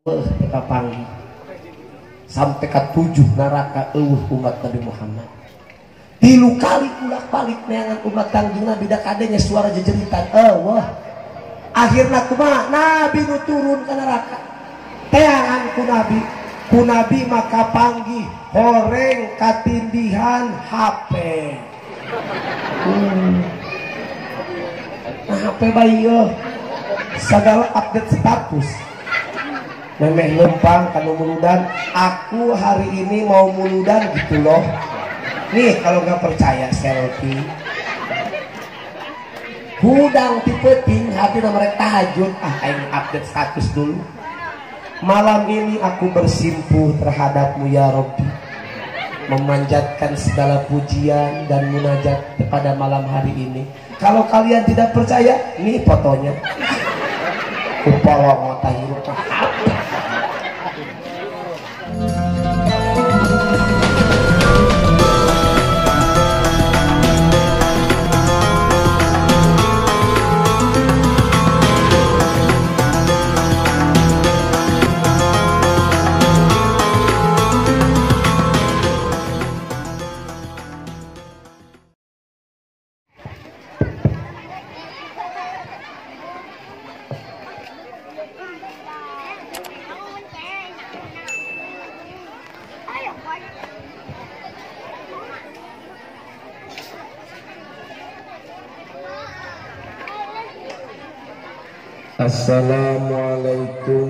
Kapanggih sampai ka 7 neraka eueuh umat Nabi Muhammad. 3 kali bolak-balik neangan umat Kangjeng Nabi da kadenge suara jejeritan eueuh. Akhirna kumaha Nabi nu turun ka neraka. Teangan ku Nabi maka panggih horeng katindihan HP. Nah, HP bae segala update status. Memeh lempang kanu muludan, aku hari ini mau muludan gitu loh. Nih kalau nggak percaya selfie. Hudang tipe ting hati mereka tahajud, ah aing update status dulu. Malam ini aku bersimpuh terhadapmu ya Rabbi, memanjatkan segala pujian dan munajat pada malam hari ini. Kalau kalian tidak percaya, nih fotonya. Kupolong otak hirup. Assalamualaikum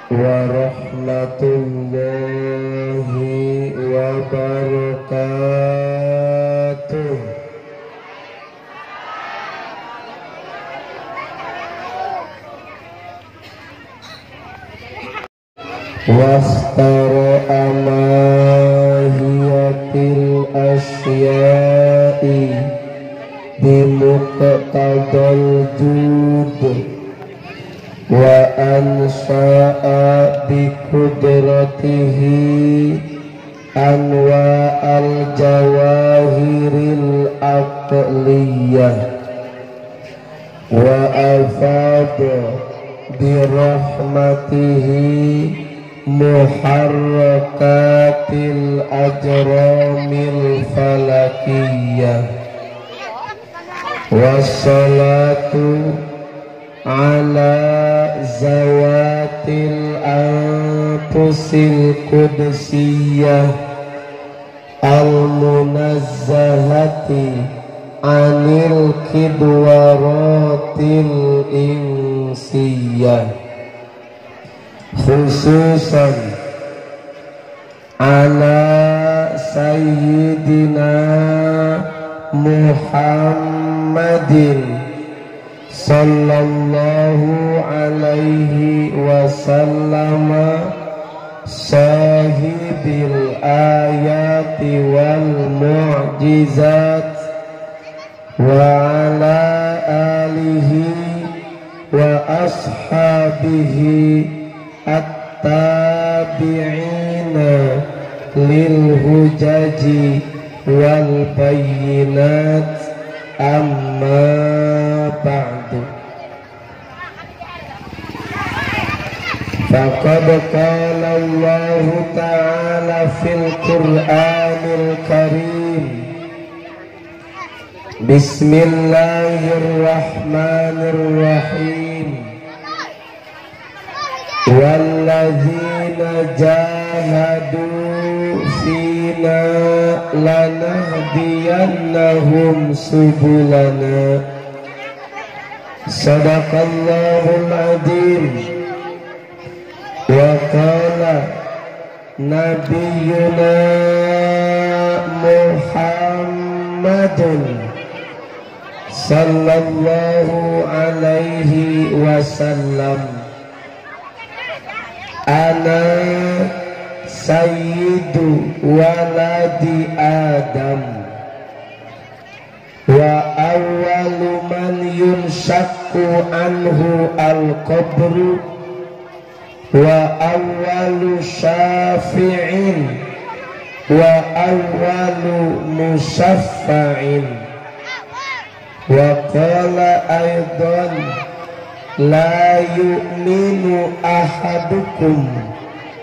warahmatullahi wabarakatuh. Wastara amahiyatil asya'i bimuqtadal jud wa ansha'a biqudratihi anwa'al jawahiril aqliyah wa afada birahmatihi muharrakatil ajramil falakiyah. Wassalatu ala zawatil anfusil qudsiyah al-munazzahati anil kidwaratil insiyah, khususan ala sayyidina Muhammadin sallallahu alaihi wasallam sahibil ayati wal mu'jizat wa ala alihi wa ashabihi at-tabi'ina lil hujaji wal bayyinat. Amma ba'du. Faqad qala Allahu ta'ala fil Qur'anil Karim. Bismillahirrahmanirrahim. Walladzina jahadu fina lanahdiyannahum subulana. Sadaqallahul azim. Wa qala nabiyyuna Muhammadun sallallahu alaihi wasallam, ana sayyidu waladi Adam wa awwalu man yunshaqqu anhu al-qabru wa awwalu syafi'in wa awwalu musyaffa'in. Wa qala aidan La yu'minu ahadukum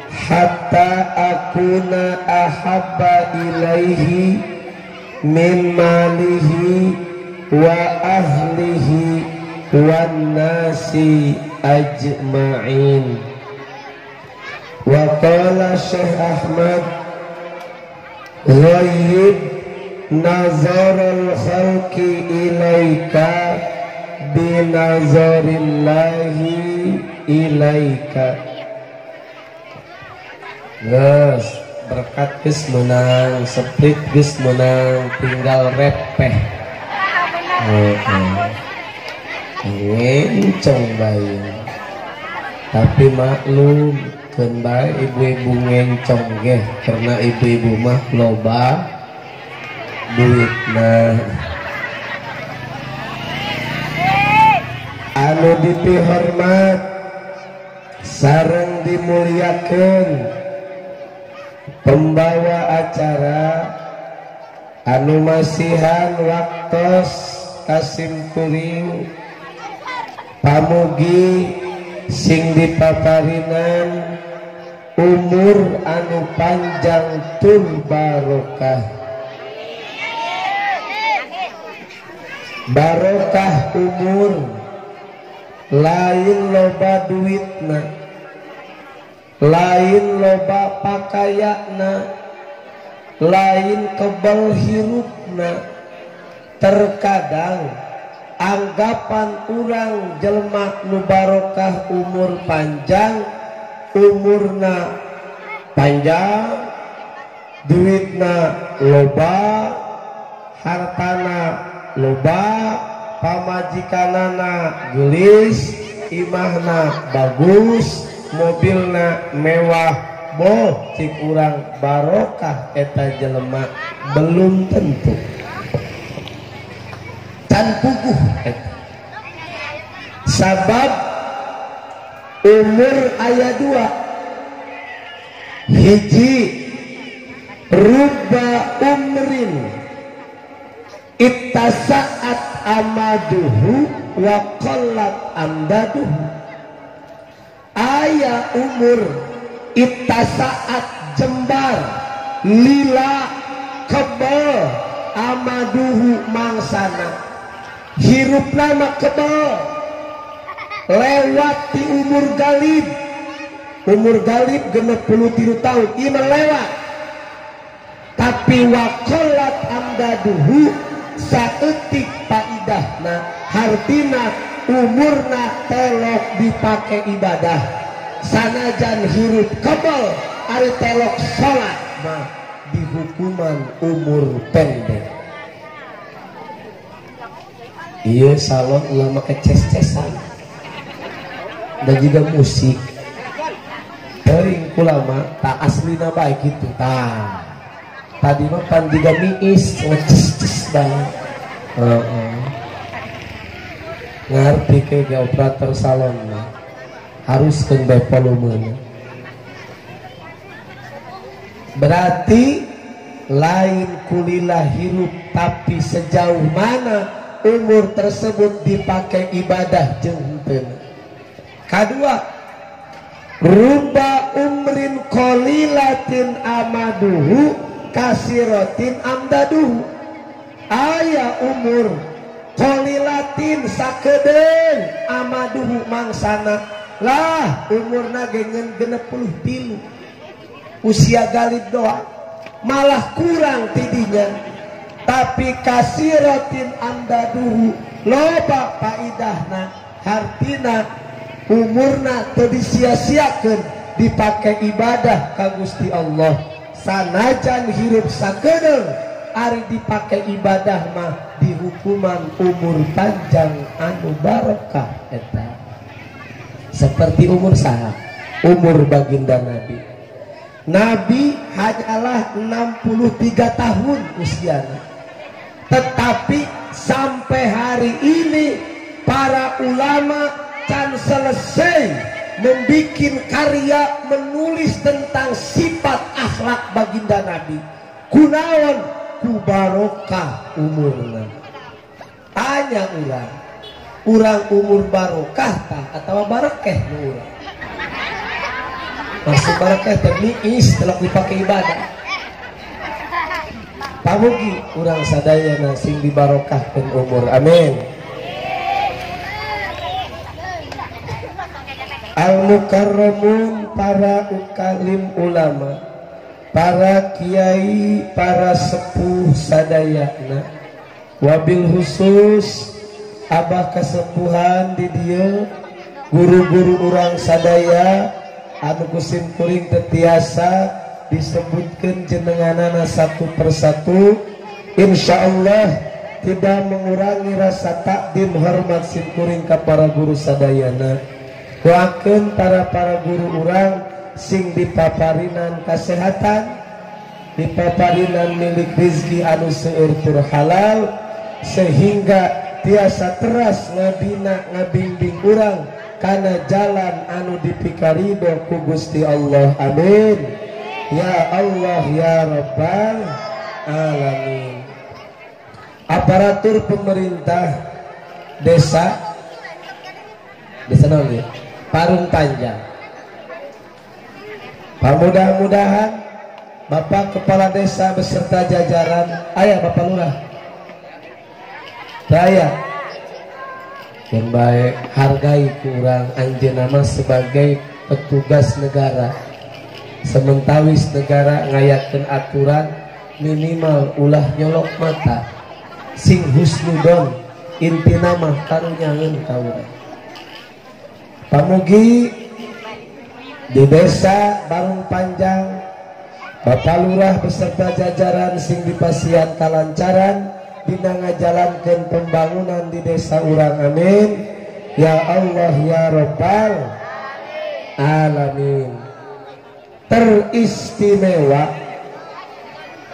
hatta akuna ahabba ilaihi min malihi wa ahlihi wan nasi ajma'in. Wa qala Syekh Ahmad ghayyib nazarul khalqi ilaika binazarillahi ilaika. Geus berkat geus menang, seprit geus menang, tinggal repeh. Ngencong bae. Tapi maklum keun bae ibu-ibu ngencong ge karena ibu-ibu mah loba duitna. Anu dipihormat sareng dimuliakeun pembawa acara anu masihan waktos kasim kuring pamugi sing dipaparinan umur anu panjang tur barokah. Barokah umur lain loba duitna, lain loba pakaianna, lain kebal hirupna. Terkadang anggapan urang jelema nu barokah umur panjang, umurna panjang, duitna loba, hartana loba, pamajikanana gelis, imahna bagus, mobilna mewah, boh cik urang barokah eta jelema belum tentu. Can puguh eta. Sabab umur aya dua, hiji rubba umrin ittasa'at amaduhu wa qallat amdaduhu. Aya umur ittasa'at jembar lila kebel amaduhu mangsana, hirupna mah kebel lewat di umur galib. Umur galib 63 tahun ieu mah lewat, tapi wa qallat amdaduhu saeutik paidahna, hartina umurna telok dipake ibadah. Sanajan hirup kebel ari telok salat mah dihukuman umur pendek. Iya salon ulah make ces-cesan dan juga musik. Teuing kulama tak aslina bae kitu tah. Tadi mah pan juga miis ngeces-ces bae. Ngerti ke operator salon mah harus keun bae volumena. Berarti lain kulilah hirup, tapi sejauh mana umur tersebut dipakai ibadah jeung henteu. Kadua, ruba umrin qalilatin amaduhu kasirotin amdaduhu. Aya umur qalilatin sakedeung amaduhu mangsana, lah umurna gengen 63, usia galib doa malah kurang tidinya, tapi kasirotin amdaduhu loba paidahna, hartina umurna teu disia-siakeun dipake ibadah ka Gusti Allah. Sanajan hirup sakedeung ari dipake ibadah mah dihukuman umur panjang anu barokah eta. Seperti umur saha? Umur baginda Nabi. Nabi hanyalah 63 tahun usianya, tetapi sampai hari ini para ulama can selesai membikin karya menulis tentang sifat akhlak baginda Nabi. Kunaon ku barokah umurna. Tanya urang, Urang umur barokah tah atawa barakeh nu urang. Maksud barakeh teh miis telok dipake ibadah. Pamugi urang sadayana sing dibarokahkeun umur. Amin. Al mukarramun, para ukalim ulama, para kiai, para sepuh sadayana, wabil khusus abah kasepuhan di dieu, guru-guru urang sadaya anu kusim kuring teu tiasa disebutkeun jenenganana satu persatu. Insyaallah tidak mengurangi rasa takdim hormat sim kuring ka para guru sadayana. Doakeun para guru urang sing dipaparinan kasehatan, dipaparinan milik rizki anu seueur tur halal, sehingga tiasa teras ngabina ngabimbing urang kana jalan anu dipikarido ku Gusti Allah. Amin ya Allah ya Rabbal alamin. Aparatur pemerintah desa naon ya? Parung Panjang. Mudah-mudahan Bapak Kepala Desa beserta jajaran, ayah Bapak Lurah, saya yang baik hargai kurang anjeunna mah sebagai petugas negara. Sementawis negara ngayakeun aturan minimal ulah nyolok mata, sing husnudon, intina mah karunyangeun ka urang. Pamugi di desa Barung Panjang Bapak Lurah beserta jajaran sing dipasihan kalancaran dina ngajalankeun pembangunan di desa urang. Amin ya Allah ya Rabbal alamin. Teristimewa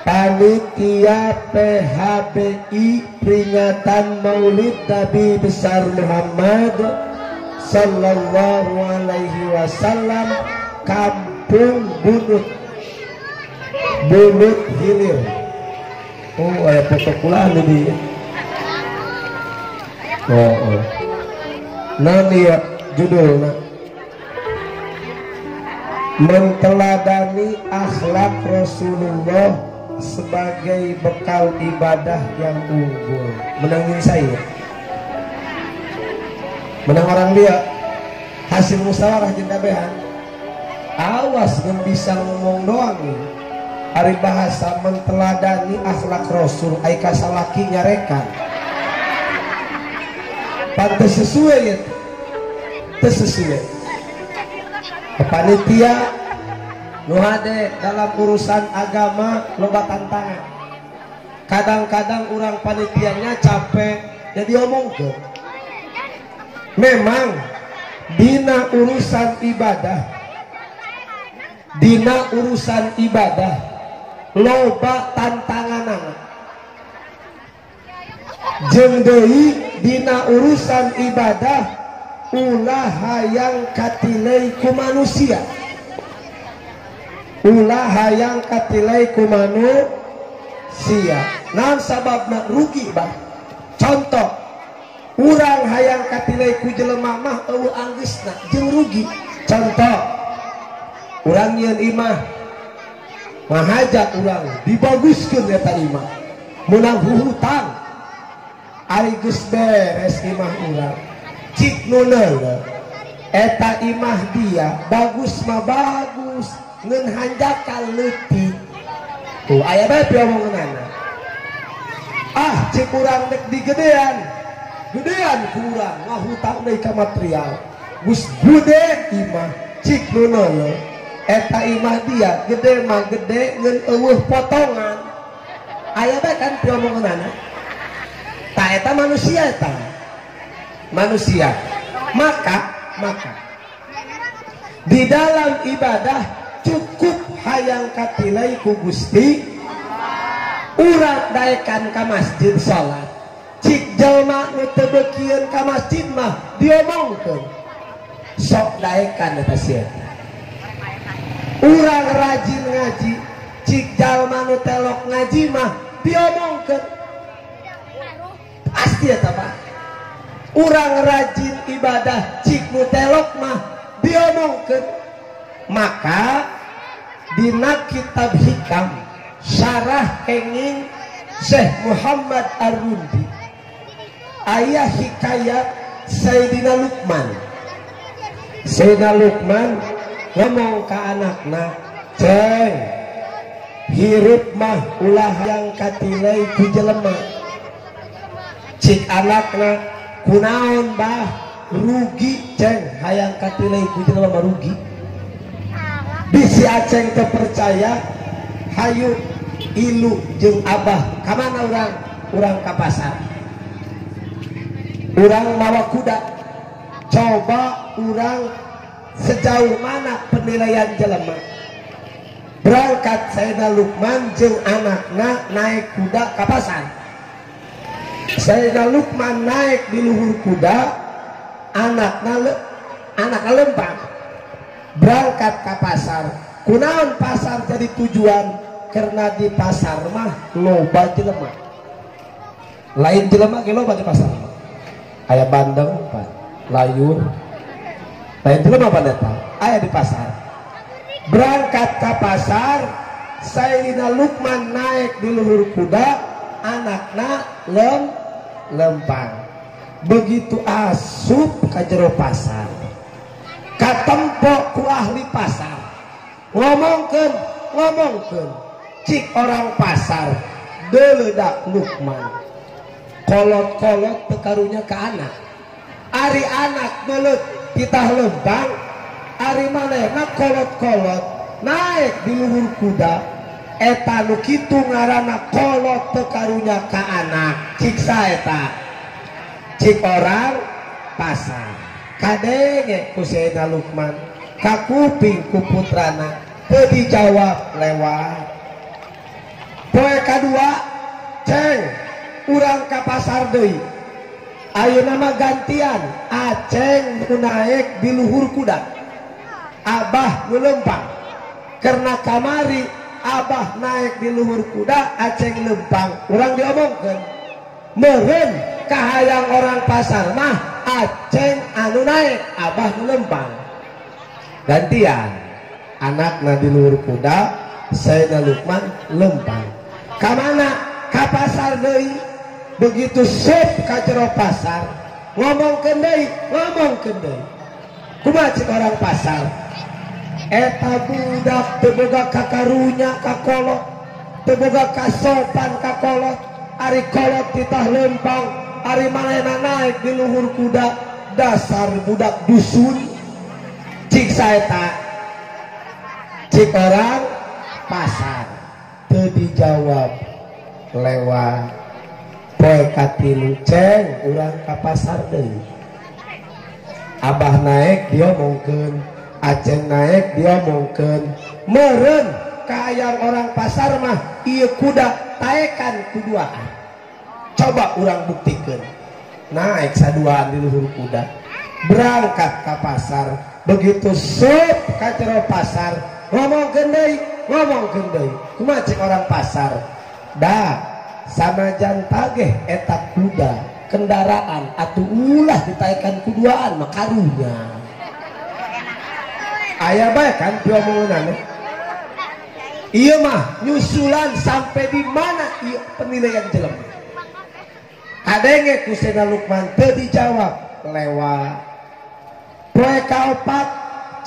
panitia PHBI peringatan Maulid Nabi besar Muhammad Sallallahu alaihi wasallam Kampung Bunut, Bunut Hilir. Oh, ada foto kula di. Oh, oh. Nah, dia judulnya menteladani akhlak Rasulullah sebagai bekal ibadah yang unggul. Menangin saya, menang orang dia hasil musyawarah jeung kabehan. Awas ngan bisa ngomong doang nih. Ari bahasa menteladani akhlak Rasul ai kasalaki nyarekan. Pantes sesuai ya. Teu sesuai. Panitia nu hade dalam urusan agama loba tantangan. Kadang-kadang orang panitianya capek jadi omongkeun. Memang dina urusan ibadah, dina urusan ibadah loba tantanganana. Jeung deui dina urusan ibadah ulah hayang katilai ku manusia. Ulah hayang katilai ku manusia. Naon sababna rugi bah? Contoh, urang hayang katilai ku jelema mah eueuh anggeusna jeung rugi. Contoh, urang nyieun imah, mahaja urang dibaguskeun eta imah, meunang hutang. Ari geus beres imah urang, cik nu neuleuh eta imah dia bagus mah bagus, ngeun hanjakal leutik. Tuh aya bae piomongeunana. Ah, cik urang dek digedean. Gedean kurang ngahutang deui ka material. Geus gede imah, cik nu neuleuh eta imah dia gede mah gede ngeun eueuh potongan. Aya bae kan piomongeunana. Tah eta manusia eta. Manusia. Maka di dalam ibadah cukup hayang katilai ku Gusti. Urang daekan ka masjid salat, cik jelma nu teu beukieun ka masjid mah diomongkeun. Sok daekan eta sia. Urang rajin ngaji, cik jalma nu telok ngaji mah diomongkeun. Pasti eta Pak. Urang rajin ibadah cik nu telok mah diomongkeun. Maka dina kitab hikam syarah kenging Syekh Muhammad Ar-Rundi ayah hikayat Sayyidina Luqman. Sayyidina Luqman ngomong ke anakna, ceng hirup mah ulah yang katilai ku jelema. Cik anakna, kunaon bah, rugi ceng hayang katilai ku jelema mah rugi. Bisi aceng terpercaya, hayu ilu jeung abah kamana urang? Urang ka pasar, urang mawa kuda. Coba urang sejauh mana penilaian jelema. Berangkat Sayyidina Luqman jeung anakna naik kuda ka pasar. Sayyidina Luqman naik di luhur kuda, anakna lempang. Berangkat ke pasar. Kunaon pasar jadi tujuan? Karena di pasar mah loba jelema. Lain jelema ge loba di pasar. Aya bandeng, layur. Lain jelema pan eta, aya di pasar. Berangkat ke pasar, Sayyidina Luqman naik di luhur kuda, anakna lempang. Begitu asup ka jero pasar, katempo ku ahli pasar, ngomongkeun cik orang pasar deuledak Luqman, kolot-kolot tekarunya ke anak. Ari anak beuleut titah lempang, ari manehna kolot-kolot naik di luhur kuda. Eta nu kitu ngaranna kolot tekarunya ka anak. Cik saeta? Cik orang pasar. Kadenge ku Sayyidina Luqman, kakuping ku putrana, teu dijawab lewat. Poe kadua, ceng urang ka pasar deui. Ayeuna mah gantian, aceng nu naik di luhur kuda, abah nu lempang. Karena kamari abah naik di luhur kuda, aceng lempang, urang diomongkeun. Meureun kahayang orang pasar mah aceng anu naik, abah nu lempang. Gantian, anakna di luhur kuda, Sayyidina Luqman lempang. Kamana? Ka pasar deui. Begitu sup ka jero pasar, ngomongkeun deui. Kumaha cik orang pasar? Eta budak teu boga kakarunya ka kolot, teu boga kasopan ka kolot. Ari kolot titah lempang, ari manehna naik di luhur kuda, dasar budak dusun. Cik saeta? Cik orang pasar. Teu dijawab lewat. Poe katilu, ceng urang ka pasar deui. Abah naik diomongkeun, aceng naik diomongkeun. Meureun kahayang orang pasar mah ieu kuda taekan kuduaan. Coba urang buktikeun. Naik saduaan di luhur kuda, berangkat ka pasar. Begitu sup ka jero pasar, ngomongkeun deui. Kumaha cek orang pasar? Da sanajan tageh eta kuda kendaraan atuh ulah ditaekan kuduaan mah karunya. Aya bae kan diomongeunana. Ieu mah nyusulan sampai di mana ieu penilaian jelema. Kadenge ku Sayyidina Luqman teu dijawab lewat. Poe kaopat,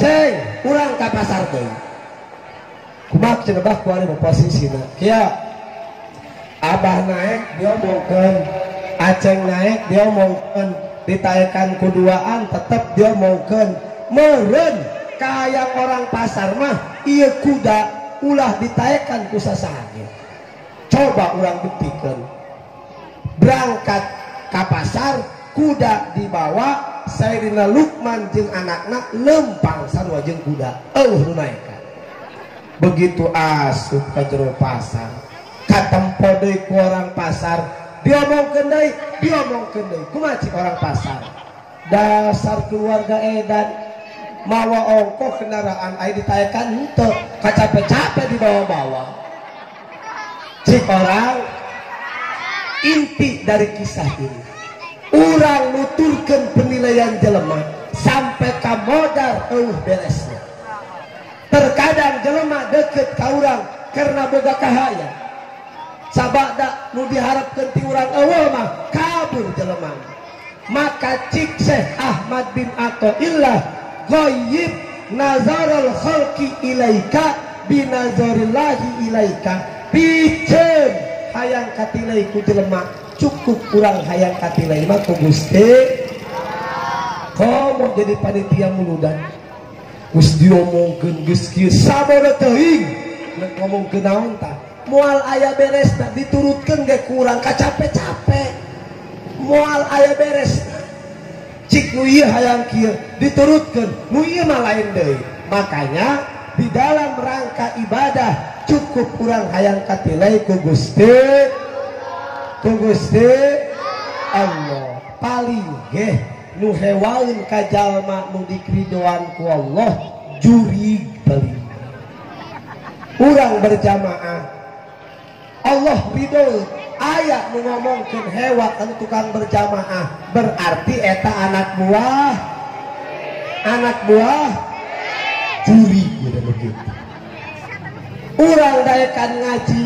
ceng urang ka pasar deui. Kumaha cenah bah kuari mah posisina. Kieu abah naik diomongkeun, aceng naik diomongkeun, ditaekan kuduaan tetep diomongkeun. Meureun kahayang orang pasar mah ieu kuda ulah ditaekan ku sasaha. Coba urang buktikeun. Berangkat ka pasar, kuda dibawa, Sayyidina Luqman jeung anakna lempang sarua jeung kuda. Eueuh nu naekan. Begitu asup ka jero pasar, katempo deui ku orang pasar, diomongkeun deui. Kumaha cik orang pasar? Dasar keluarga edan, mawa ongkoh kendaraan aya ditaekan henteu, kacape-cape dibawa-bawa. Cik orang, inti dari kisah ini, Urang nuturkeun penilaian jelema sampai ka modar eueuh beresna. Terkadang jelema deket ka urang karena boga kahayang. Sabada nu diharapkeun ti urang eueuh mah kabur jelema. Maka cik Syekh Ahmad bin Athaillah ghaib nazarul khalqi ilaika binazarillahi ilaika. Piceun hayang katilai ku jelema, cukup urang hayang katilai mah ku Gusti. Komo jadi panitia muludan geus diomongkeun geus kieu sabodo teuing nek ngomongkeun naon tah moal aya beresna, diturutkeun ge ku urang kacape-cape moal aya beresna. Cik nu ieu hayang kieu diturutkeun, nu ieu mah lain deui. Makanya di dalam rangka ibadah cukup urang hayang katilai ku Gusti, ku Gusti Allah. Paling geh nu hewaeun ka jalma nu dikridoan ku Allah jurig paling. Urang berjamaah Allah ridho, aya nu ngomongkeun hewa kan tukang berjamaah, berarti eta anak buah, anak buah jurig gitu begitu. Urang daekan ngaji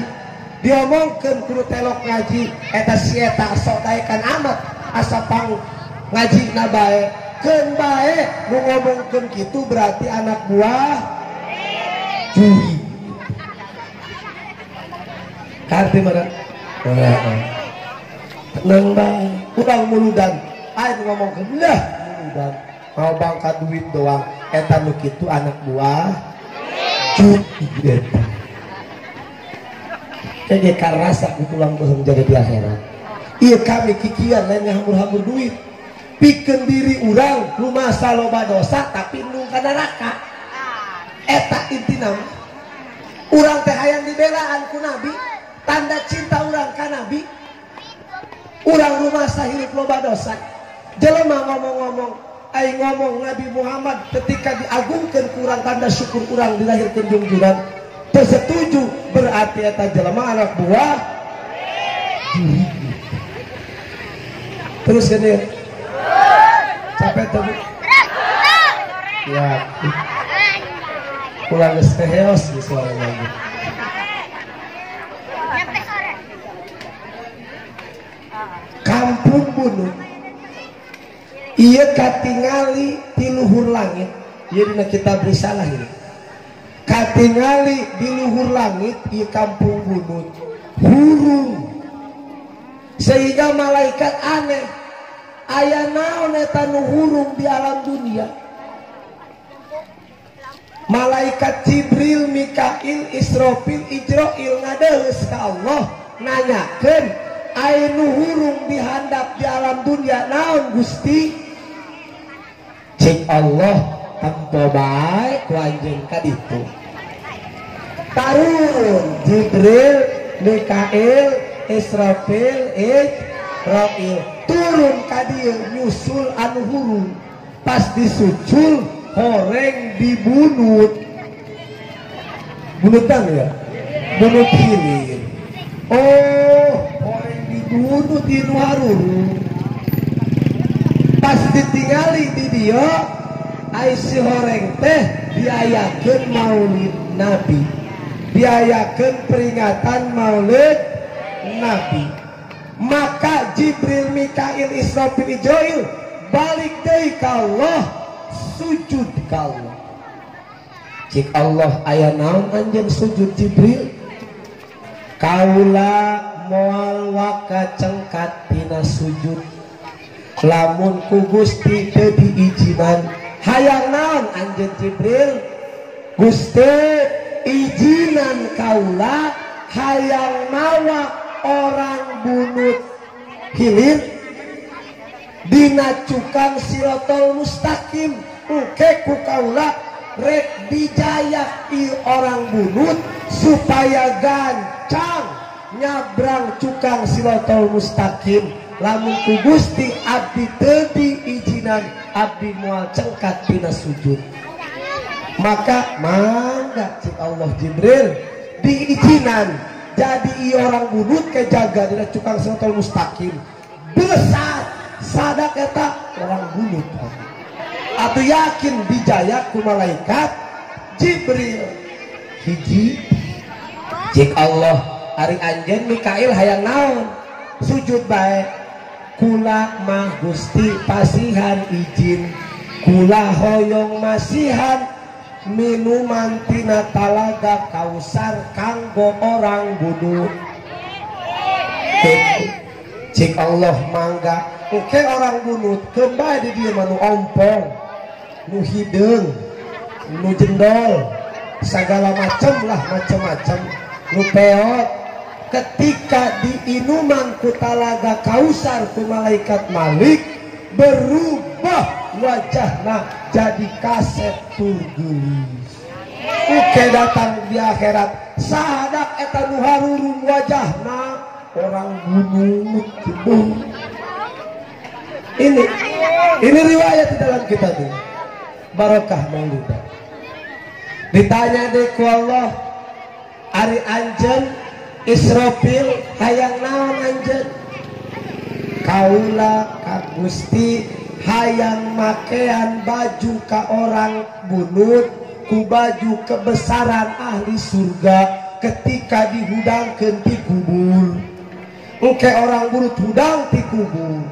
diomongkeun kudu telok ngaji, eta si eta sok daekan amat asa pang ngaji na bae, keun bae nu ngomongkeun kitu berarti anak buah jurig. Karti mana? Tenang bae, urang muludan, aya nu ngomongkeun lah muludan, mau bangka duit doang, eta nu kitu anak buah jurig eta. Kege karasa ku tulang beuheung jaga di akhirat. Ieu kami kikian lain ngahambur-hambur duit. Pikeun diri urang rumasa loba dosa tapi nu ka neraka. Eta intina mah. Urang teh hayang dibelaan ku Nabi, tanda cinta urang ka Nabi. Urang rumasa hirup loba dosa. Jelema ngomong-ngomong, ai ngomong Nabi Muhammad ketika diagungkeun ku urang tanda syukur urang dilahirkeun jungjuran. Teu setuju berarti eta jelema anak buah jurig. Terus gini capek tuh ya pulang geus heos di suara lagi. Kampung Bunut ieu katingali ti luhur langit, ieu dina kitab risalah ini. Katingali di luhur langit di kampung Bunut hurung, sehingga malaikat aneh, aya naon eta nu hurung di alam dunia. Malaikat Jibril, Mikail, Israfil, Ijroil ngadeus ka Allah nanyakeun aya nu hurung dihandap di alam dunia naon Gusti? Cik Allah tempo bae ku anjeun ka ditu. Tarun Jibril, Mikail, Israfil, Ijroil turun ka dieu nyusul anu hurung. Pas disucul horeng dibunut. Bunutan ya? Bunut hilir. Oh, horeng dibunut di nu harurung. Pas ditingali di dieu ai si horeng teh diayakeun maulid Nabi, diayakeun peringatan maulid Nabi. Maka Jibril, Mikail, Israfil, Ijroil balik deui ka Allah, sujud ka Allah. Cik Allah aya naon anjeun sujud Jibril? Kaula moal waka cengkat tina sujud lamun ku Gusti teu diijinan. Hayang naon anjeun Jibril? Gusti ijinan kaula hayang mawa orang Bunut hilir dina cukang sirotol mustaqim. Engke ku kaula rek dijayak i orang Bunut supaya gancang nyabrang cukang sirotol mustaqim. Lamun ku Gusti abdi teu diijinan abdi moal cengkat tina sujud. Maka mangga cik Allah Jibril diijinan. Jadi i orang Bunut kejaga dina cukang sirotol mustaqim. Besar Sadak eta orang bunuh atau yakin dijaya ku malaikat Jibril. Hiji cik Allah ari anjeun Mikail hayang naon? Sujud bae. Kula mah Gusti pasihan izin, kula hoyong masihan minuman tina talaga Kausar kanggo orang bunuh. Cik Allah mangga oke orang bunuh kembali di dia manu ompong, nu hideung, nu jendol, segala macam lah, macam-macam, nu peot. Ketika diinuman ku talaga Kausar ku malaikat Malik, berubah wajahna jadi kaset tur geulis. Oke datang di akhirat sadak eta nu harurung wajahna orang bunuh gitu. Ini riwayat di dalam kitab ini. Barokah mauludan. Ditanya deh ku Allah, ari anjeun Israfil hayang naon anjeun? Kaula ka Gusti hayang makean baju ka orang bunut ku baju kebesaran ahli surga ketika dihudangkeun ti kubur. Engke orang bunut hudang ti kubur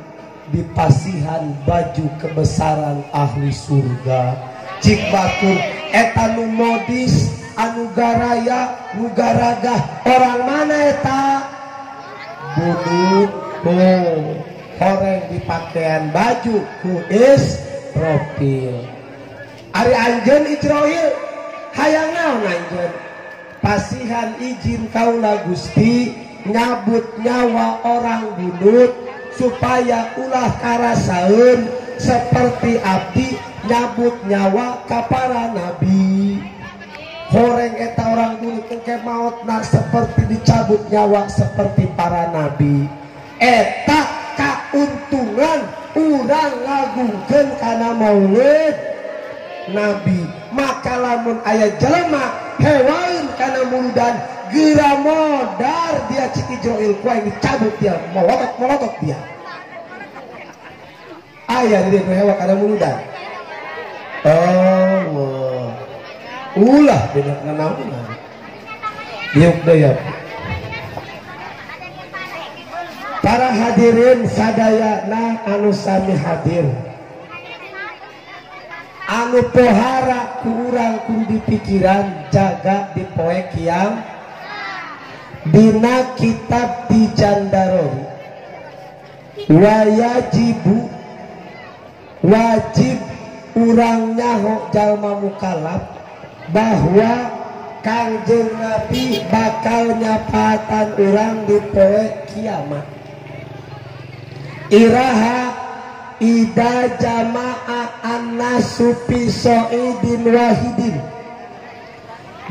dipasihan baju kebesaran ahli surga. Cik batur eta nu modis anu garaya nu garagah orang mana eta? Bunut. Oh, horeng dipakaian baju ku Israfil. Ari anjeun Ijroil hayang naon anjeun? Pasihan izin kaula Gusti nyabut nyawa orang bunut supaya ulah karasaeun seperti abdi nyabut nyawa ka para nabi. Horeng eta orang bunut engke maotna seperti dicabut nyawa seperti para nabi. Eta kauntungan urang ngagungkeun kana maulid nabi. Maka lamun aya jelema hewaeun kana muludan geura modar dia cik Ijroil ku aing dicabut dia, molotot-molotot dia. Aya di dieu hewa kana muludan. Allah. Ulah beda nanaonan. Diuk deui. Para hadirin sadayana anu sami hadir, anu pohara ku urang kudu dipikiran jaga di poe kiam. Dina kitab di Jandarori wayajibu wajib urang nyaho jalma mukalaf bahwa Kangjeng Nabi bakal nyapatan urang di poe kiamat. Iraha ida jama'a annasu fi so'idin wahidin,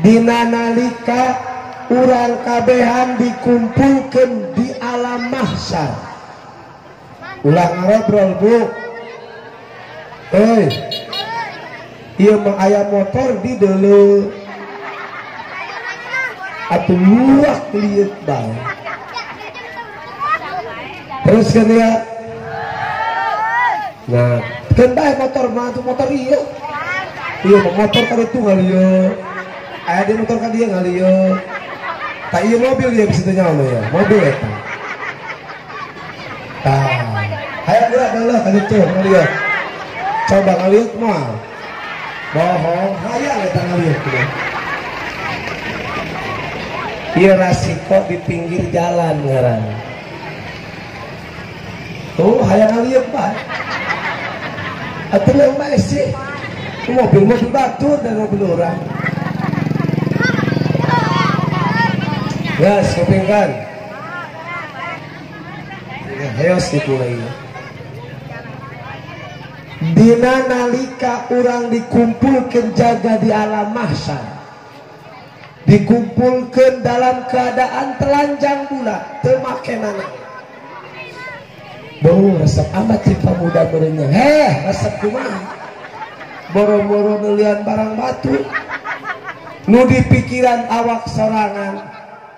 dina nalika urang kabehan dikumpulkeun di alam mahsyar. Ulah ngobrol bu, ieu mah aya motor di deuleu atuh luak liut bae. Terus kan ya, nah kan bae motor mah tuh motor ieu, ieu mah motor kan itu ngalieu, aya di motor kan dia ngalieu, tak ieu mobil dia bisa tanya ya, mobil eta. Tah, hayang geura deuleuh ka ditu ngalieu, coba ngalieu moal, bohong, hayang eta ngalieu. Ieu rasiko di pinggir jalan ngaran. Tuh hayang ngalieu bae. Atuh leung bae sih. Mobil-mobil batur dan mobil orang. Gas kupingkan. Ayo dimulai. Dina nalika urang dikumpulkeun jaga di alam mahsyar, dikumpulkeun dalam keadaan telanjang bulat, teu make nana. Bau resep amat si pemuda merenya. Heh, resep kumaha? Boro-boro nelian barang batu. Nu di pikiran awak sorangan,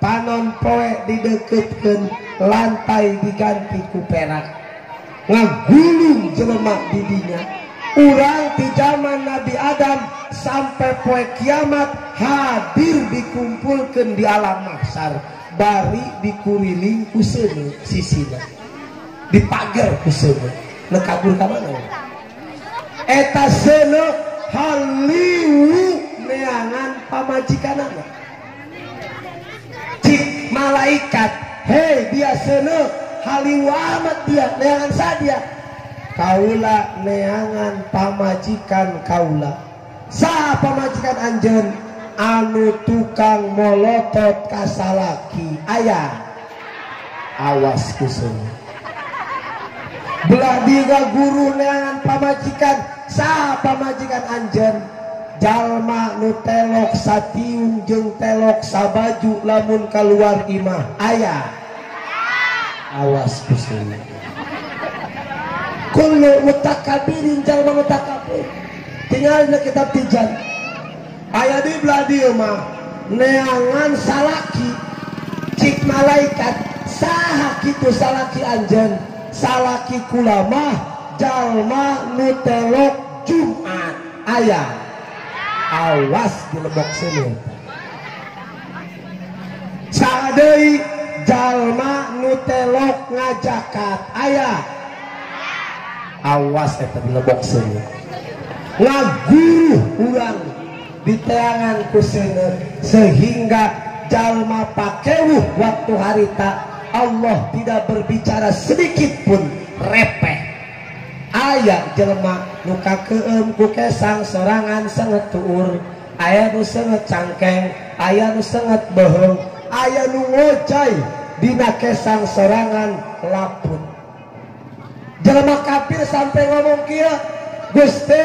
panon poe dideketkeun, lantai diganti ku perak. Ngagulung jelema di dinya. Urang di zaman Nabi Adam sampai poe kiamat hadir dikumpulkan di alam mahsyar, bari dikuriling ku seuneu sisina, dipager ku seuneu. Nu kabur ka mana? Eta seuneu haliwu neangan pamajikanana. Cik malaikat, hei dia seuneu haliwu amat dia neangan sadia. Kaula neangan pamajikan kaula. Saha pamajikan anjeun? Anu tukang molotot kasalaki. Aya awas ku seuneu. Belah diga guru neangan pamajikan. Saha pamajikan anjeun? Jalma nu telok satiung jeung telok sabaju lamun kaluar imah. Aya awas ku seuneu. Kullu mutakabirin jalma mutakabir. Tinggal dina kitab Tijan. Aya di belah dieu mah neangan salaki. Cik malaikat saha kitu salaki anjeun? Salaki kula mah jalma nu telok Jumat. Aya awas dilebok seuneu. Saha deui jalma nu telok ngajakat. Aya awas eta dilebok seuneu. Ngaguru urang diteangan ku seuneu sehingga jalma pakewuh waktu harita Allah tidak berbicara sedikit pun repeh. Aya jelema nu kakeum ku kesang sorangan sanget tuur, aya nu sanget cangkeng, aya nu sanget beuheung, aya nu ngocai dina kesang sorangan laput. Jelema kafir sampai ngomong kieu, Gusti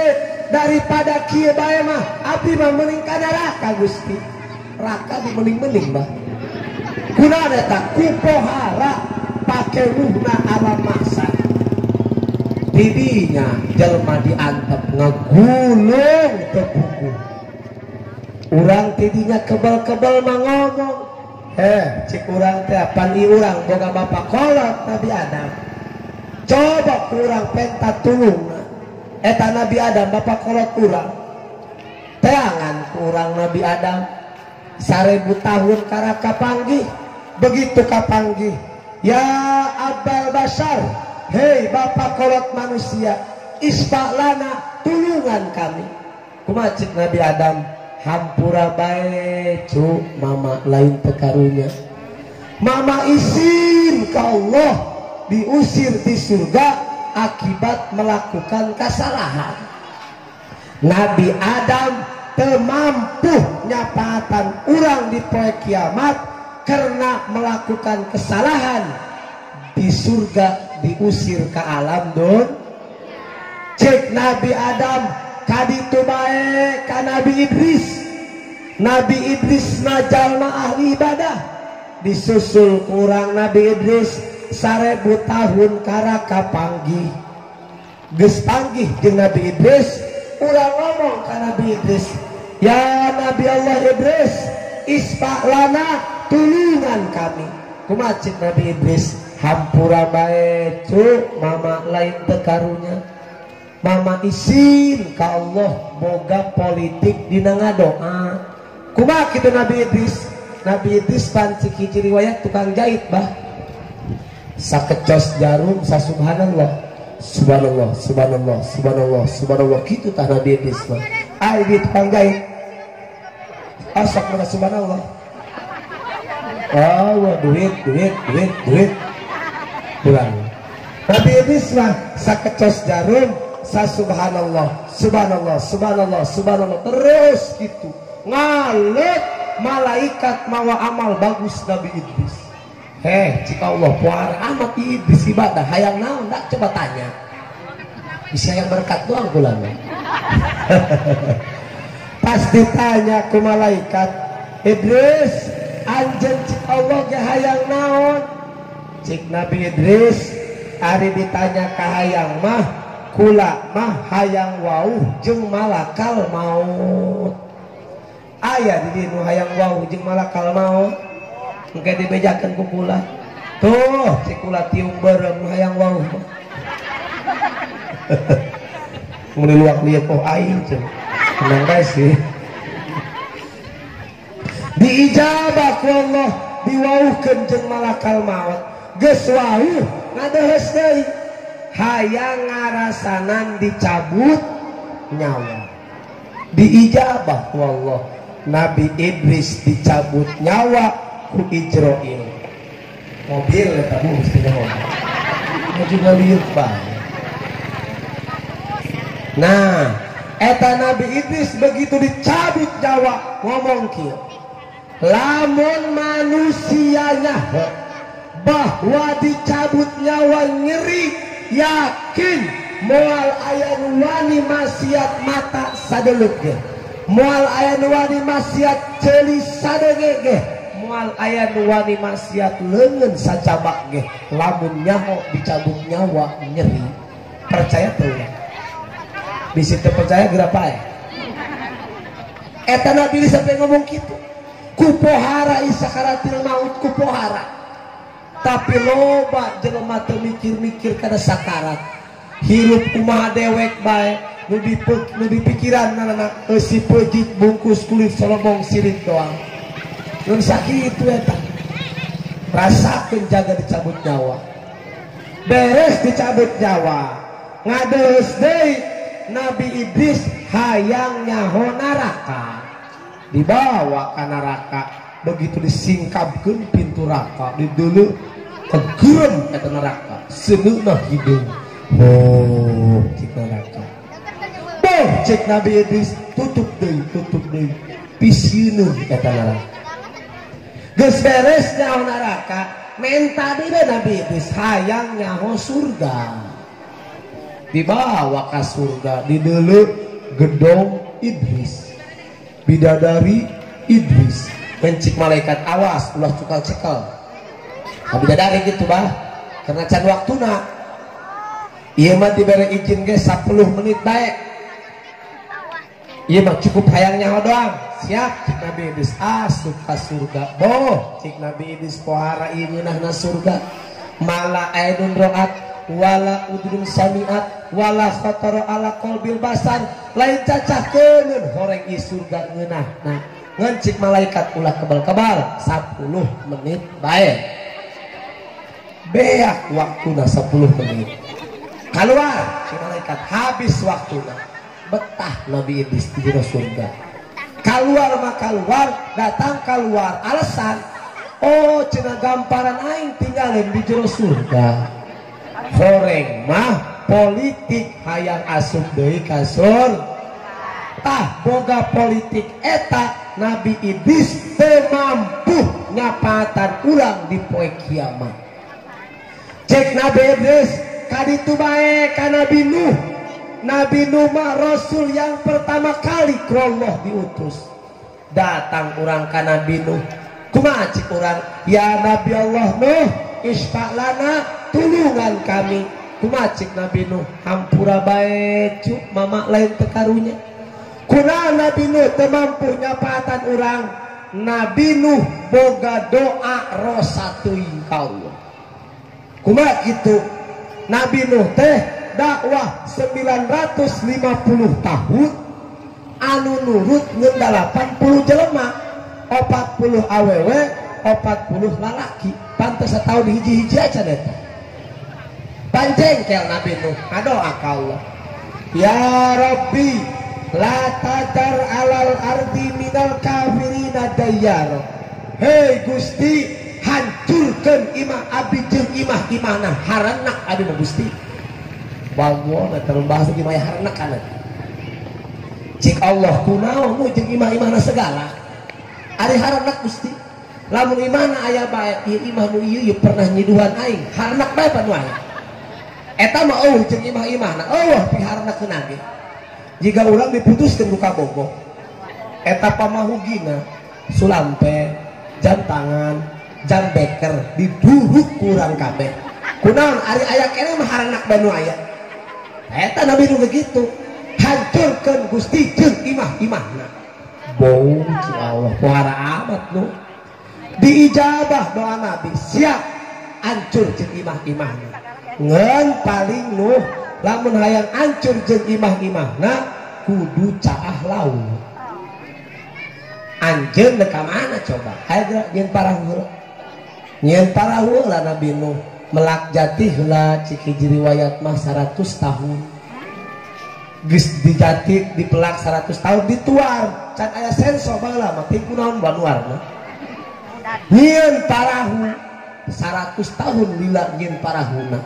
daripada kieu bae mah abdi mah mending ka neraka Gusti. Raka di mending-mending mah. Kunaon eta kupohara pakewuhna alam mahsyar. Didinya jelema diantep ngagulung teu buku. Urang tidinya kebal-kebal mah ngomong, cik urang teh apan ieu urang boga bapak kolot Nabi Adam. Coba kurang penta tulung eta Nabi Adam bapak kolot kurang teangan kurang Nabi Adam 1000 tahun karaka panggih. Begitu kapanggih, ya abal basar, hei bapak kolot manusia, isfa'lana tulungan kami. Kumaha cik Nabi Adam? Hampura bae cu mama lain tekarunya. Mama izin ke Allah diusir di surga akibat melakukan kesalahan. Nabi Adam temampu nyapaatan urang di poe kiamat karena melakukan kesalahan di surga diusir ke alam don. Cek Nabi Adam kaditu bae ka Nabi Idris. Nabi Idris mah jalma ahli ibadah, disusul kurang Nabi Idris 1000 tahun karaka panggih. Geus panggih jeung Nabi Idris, urang ngomong ka Nabi Idris, ya Nabi Allah Idris, isfa'lana tulungan kami. Kumaha cik Nabi Idris? Hampura bae cu mama lain teu karunya. Mama izin ka Allah boga politik dina ngadoa. Kumaha kitu Nabi Idris? Nabi Idris pancik hiji riwayat tukang jahit bah. Sakecos jarum sasubhanallah, subhanallah, subhanallah, subhanallah, subhanallah kitu tah Nabi Idris mah. Ai di tukang jahit asok mana subhanallah. Oh, duit, duit, duit, duit. Pulang. Nabi Idris mah sakecos jarum sasubhanallah, subhanallah, subhanallah, subhanallah terus gitu. Ngalet malaikat mawa amal bagus Nabi Idris. Heh, jika Allah puar amat Idris ibadah hayang naon dak coba tanya. Bisa yang berkat doang kula mah. Pas ditanya ku malaikat, Idris, anjeun cik Allah ge hayang naon? Cik Nabi Idris, ari ditanya ka hayang mah, kula mah hayang wauh jeung malakal maut. Aya di dieu nu hayang wauh jeung malakal maut. Engke dibejakeun ku kula. Tuh, cik kula tiung beureum nu hayang wauh mah. Mun luak lieu oh aing cenah. Tenang bae sih. Diijabah ku Allah, diwauhkeun jeung malakal maut. Geus wauh ngadeheus deui. Hayang ngarasanan dicabut nyawa. Diijabah ku Allah. Nabi Idris dicabut nyawa ku Ijroil. Mobil eta bu mesti nyawa. Maju ngalieu bae. Nah, eta Nabi Idris begitu dicabut nyawa ngomong kieu. Lamun manusianya bahwa dicabut nyawa nyeri, yakin moal aya nu wani maksiat mata sadeluk ge, moal aya nu wani maksiat ceuli sadege ge, moal aya nu wani maksiat leungeun sacabak ge, lamun nyaho dicabut nyawa nyeri. Percaya teu urang? Bisi teu percaya geura pae. Eta Nabi sampai ngomong kitu. Kupohara isakaratil maut kupohara. Tapi loba jelema teu mikir-mikir kana sakarat. Hirup kumaha dewek bae, nu dipikiran anak eusi peujit bungkus kulit solobong sirit doang. Nun sakitu eta. Rasakeun jaga dicabut nyawa. Beres dicabut nyawa, ngadeus deui Nabi Idris hayang nyaho neraka. Dibawa ke neraka, begitu disingkapkeun pintu neraka, dideuleu kegerem eta neraka, seuneuna hideung. Oh, cik neraka. Boh, cik Nabi Idris tutup deui, pisieun eta neraka. Geus beres nyaho neraka, menta deui Nabi Idris hayang nyaho surga. Dibawa ka surga, dideuleu gedong Idris. Bidadari Idris, pencik malaikat awas ulah cukal cekel. Nah, bidadari gitu bah, karena can waktuna. Ieu mah dibere izin ge 10 menit bae. Ieu mah cukup hayang nyaho doang. Siap cik Nabi Idris asup ka surga. Boh cik Nabi Idris pohara ieu ngeunahna surga. Mala aidun roat wala udrun samiat wala khatara ala qalbil basar, lain cacah keuneun horeng i surga ngeunahna. Ngan cik malaikat ulah kebal-kebal 10 menit bae. Beak waktuna 10 menit. Keluar cik malaikat habis waktuna. Betah Nabi Idris di jero surga. Keluar mah keluar, datang keluar alasan oh cenah gamparan aing tinggalin di jero surga. Horeng mah politik hayang asup deui ka surga. Tah boga politik eta Nabi Idris teu mampu nyapatan urang di poe kiamat. Cek Nabi Idris kaditu bae ka Nabi Nuh. Nabi Nuh mah rasul yang pertama kali ku Allah diutus. Datang urang ka Nabi Nuh. Kumaha cik urang? Ya Nabi Allah Nuh, isfa lana, tulungan kami. Kumaha cik Nabi Nuh? Hampura bae cu, mama lain tekarunya. Kunaon Nabi Nuh teu mampu nyapatan urang? Nabi Nuh boga doa rosa teuing ka Allah. Kumaha kitu? Nabi Nuh teh dakwah 950 tahun anu nurut ngeun 80 jelema, 40 awewe, 40 lalaki. Pantes satahun hiji-hiji aja eta. Panjengkel Nabi Nuh ngadoa ka Allah. Ya Rabbi la tadar alal ardi minal kafirina dayyara. Hei Gusti, hancurkeun imah abdi jeung imah-imahna harenak abdi mah Gusti. Wallah eta bahasa di maya harenak kana. Cik Allah kunaon nu jeung imah-imahna segala. Ari harenak Gusti. Lamun imahna aya bae, ieu imah nu ieu pernah nyiduhan aing, harenak bae panu aing. Eta mah eueuh jeung imah-imahna, eueuh piharenakeun ge. Jika urang diputuskeun ku kabogoh, eta pamahugina sulampe, jam tangan, jam beker diduruk kurang kabeh. Kunaon ari aya keneh mah harenak bae nu aya. Eta Nabi nu begitu, hancurkeun Gusti jeung imah-imahna. Bau cik Allah pohara amat nu. Diijabah doa Nabi, siap hancur jeung imah-imahna. Ngan paling Nuh Lamun hayang hancur jeung imah-imahna kudu caah laut. Anjeun ka mana coba? Hayo nyeun parahu heula. Nyeun parahu heula Nabi Nuh melak jati heula cik hiji riwayat mah 100 tahun. Geus dijati dipelak 100 tahun dituar. Can aya senso baheula mah ti kunaon banuarna. Nyeun parahu 100 tahun lila nyeun parahuna.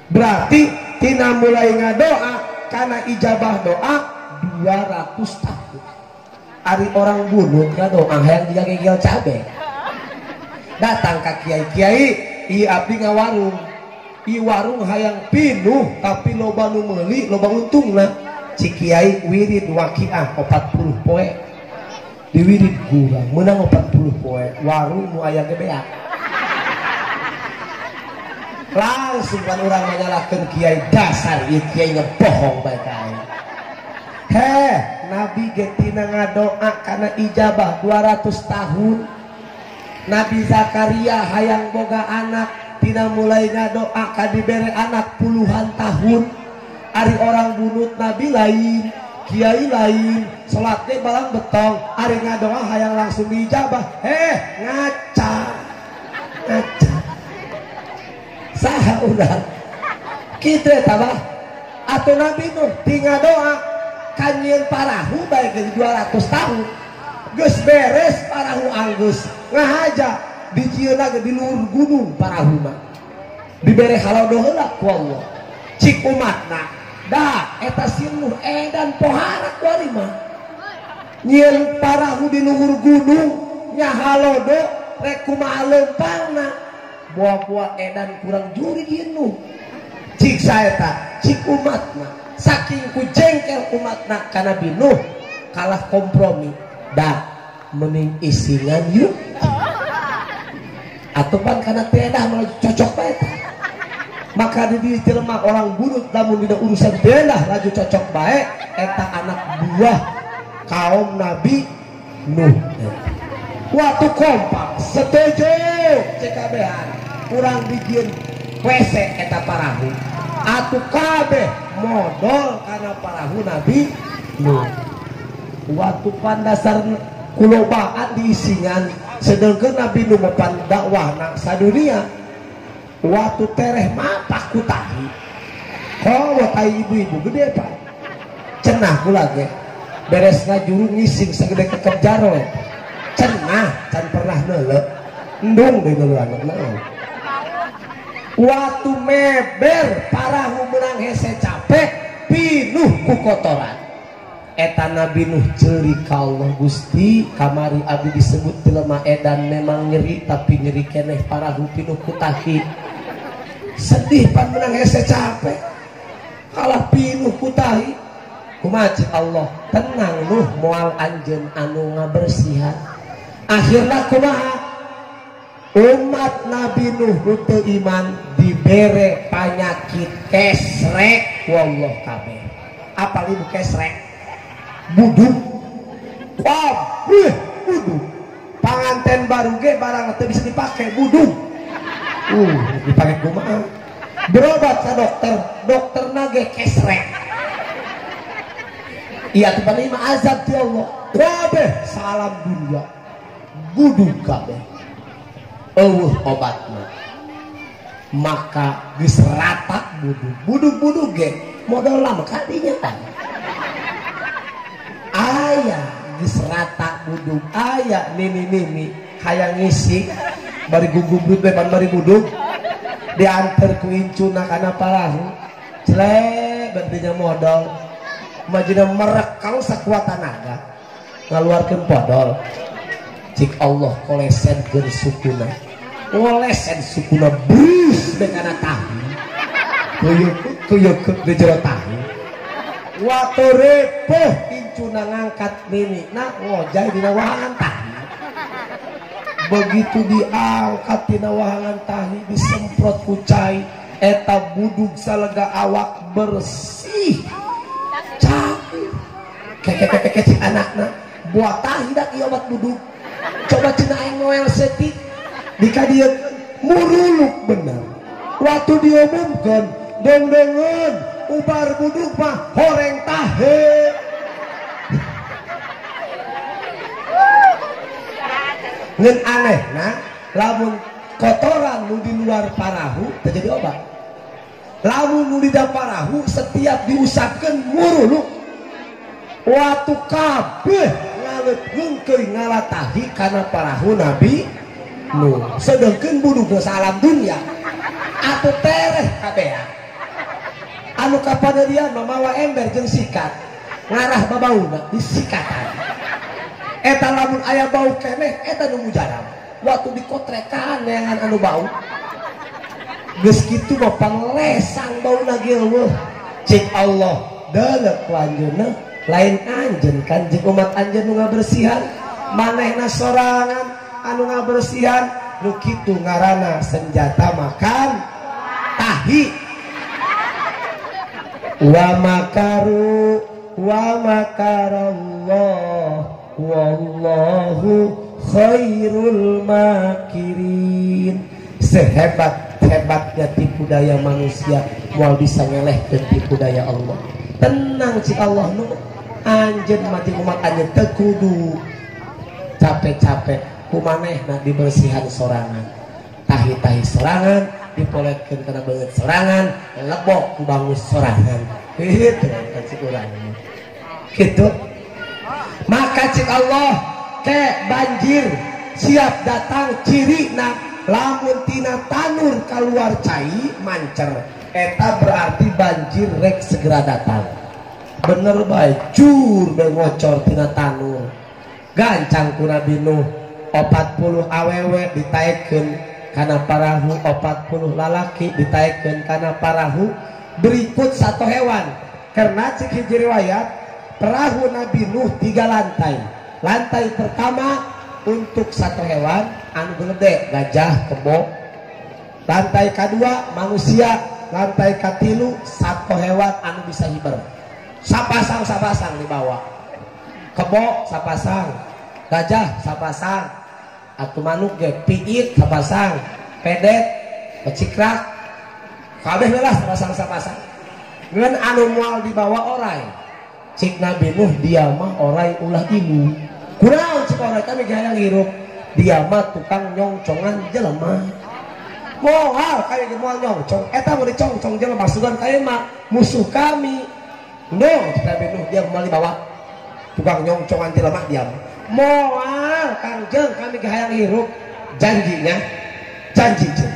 Berarti tina mulai ngadoa kana ijabah doa 200 tahun. Ari orang bunuh ngadoa hayang jiga gegel cabe. Datang ka kiai-kiai, ieu abdi ngawarung. Ieu warung hayang pinuh tapi loba nu meuli, loba untungna. Cik kiai wirid waqiah 40 poe. Diwirid kurang, meunang 40 poe. Warung nu aya ge beak. Langsung kan urang menyalahkan kiai, dasar ieu kiai bohong bae ka aing. Heh, Nabi ge tina ngadoa kana ijabah 200 tahun. Nabi Zakaria hayang boga anak, tina mulai ngadoa ka dibere anak puluhan tahun. Ari orang bunut Nabi lain, kiai lain, salat ge balang betong, ari ngadoa hayang langsung diijabah. Heh, ngaca. Ngaca. Saha urang? Kitu eta mah. Atuh Nabi Nuh ti ngadoa kan nyieun parahu bae geus 200 tahun. Geus beres parahu anggeus ngahaja dijieunna ge di luhur gunung parahu mah. Dibere halodo heula ku Allah. Cik umatna, dah eta si Nuh edan pohara ku ari mah. Nyieun parahu di luhur gunung nya halodo rek kumaha leumpangna. Buah-buah edan kurang juri ieu Nuh. Cik saeta, cik umatna. Saking ku jengkel umatna ka Nabi Nuh kalah kompromi. Dah mending isingan yuk. Atuh pan kana tedah malah cocok bae. Maka di diri jelema orang bunut lamun dina urusan tedah laju cocok bae eta anak buah kaum Nabi Nuh. Waktu kompak setuju CKB-an urang dijieun WC eta parahu. Atuh kabeh modal karena parahu Nabi Nuh. Waktu pandasar kulobaan diisingan sedangkan Nabi Nuh mapan dakwahna sadunia. Waktu tereh mapak ku tahi. Komo tai ibu-ibu gede pak. Cenah kula ge. Beres ngajuru ngising segede kekep jaro. Cenah can pernah neuleuh. Endung deui neuleuhan naon. Waktu meber parahu menang hese capek pinuh ku kotoran. Eta Nabi Nuh ceuri ka Allah, Gusti kamari abdi disebut jelema edan memang nyeri tapi nyeri keneh parahu pinuh ku tahi. Sedih pan menang hese capek kalah pinuh ku tahi. Kumaha cik Allah, tenang Nuh moal anjeun anu ngabersihan. Akhirna kumaha? Umat Nabi Nuh nu teu iman dibere panyakit kesrek wallah kabeh. Apal ibu kesrek? Buduk. Kabeh buduk. Panganten baru ge barang teu bisa dipake buduk. Dipake kumaha? Berobat ka dokter, dokterna ge kesrek. Iya tuh mah azab ti Allah. Kabeh salam dunia. Buduk kabeh. Eueuh obatna. Maka geus rata buduk. Buduk-buduk ge modal lama kadinya kan. Aya geus rata buduk, aya nini-nini hayang ngisi bari gugubrut we pan bari buduk dianter ku incuna kana parahu. Cele berdinya modal. Majina merek kalau sakuat tenaga ngaluarkeun podol. Cik Allah kolesen geun sukuna. Ngolesen sukuna brus bekana tahu. Kuyuk di jero tahu. Waktu repoh incuna ngangkat nini nah ngojay dina wahangan tahi. Begitu diangkat dina wahangan tahi disemprot ku cai eta budug salega awak bersih. Cai. Keke cik anakna buat tahi dak ieu obat budug. Coba cenah aing noel setik dikadieun muruluk bener. Waktu diumumkeun dongdongeun Ubar buduk mah horeng tahe. Ngan aneh nah, lamun kotoran nu di luar parahu terjadi obat. Lamun nu di dalam parahu setiap diusapkeun muruluk. Watu kabeh ngaleut geungkeuy ngalatahi kana parahu Nabi Nuh. Sedengkeun budukna salam dunia atuh tereh kabeh. Anu kapanerian mamawa ember jeung sikat ngarah babauna disikatan. Eta lamun aya bau keneh eta nu mujarab. Waktu dikotrekan neangan anu bau geus kitu mah panglesang bauna ge eueuh. Cik Allah deuleuh ku anjeunna lain anjeun kan jeung umat anjeun nu ngabersihan manehna sorangan anu ngabersihan nu kitu ngaranna senjata makan tahi. Wa makaru wa makarallah wallahu khairul makirin. Sehebat-hebatnya tipu daya manusia moal bisa ngelehkeun tipu daya Allah. Tenang cik Allah nu anjeun mati umat anjeun teu kudu capek-capek ku manehna dibersihan sorangan, tahi-tahi sorangan dipoletkeun kana beungeut sorangan, lebok ku bangus sorangan. Kitu kan cik urang kitu. Maka cik Allah ke banjir siap datang cirina lamun tina tanur keluar cai mancer eta berarti banjir rek segera datang. Bener bae cur bae ngocor tina tanur gancang ku Nabi Nuh 40 awewe ditaekeun kana parahu, 40 lalaki ditaekeun kana parahu berikut satu hewan. Karena cik hiji riwayat perahu Nabi Nuh 3 lantai. Lantai pertama untuk satu hewan anu gede gajah kebo, lantai kedua manusia, lantai katilu satu hewan anu bisa hiber. Sapasang-sapasang dibawa, kebo sapasang, gajah sapasang, atuh manuk ge piit sapasang, pedet pecikrak kabeh lah sapasang-sapasang. Ngan anu moal dibawa orai. Cik Nabi Nuh dia mah orai ulah ibu. Kurang cik orai kami hayang hirup. Dia mah tukang nyongcongan jelema. Moal kami moal nyongcong eta mah dicongcong jelema sugan kami mah musuh kami. Nuh cik Nabi Nuh dia moal dibawa tukang nyongcongan jelema dia. Moal kangjeng kami hayang hirup. Janjinya janji cik.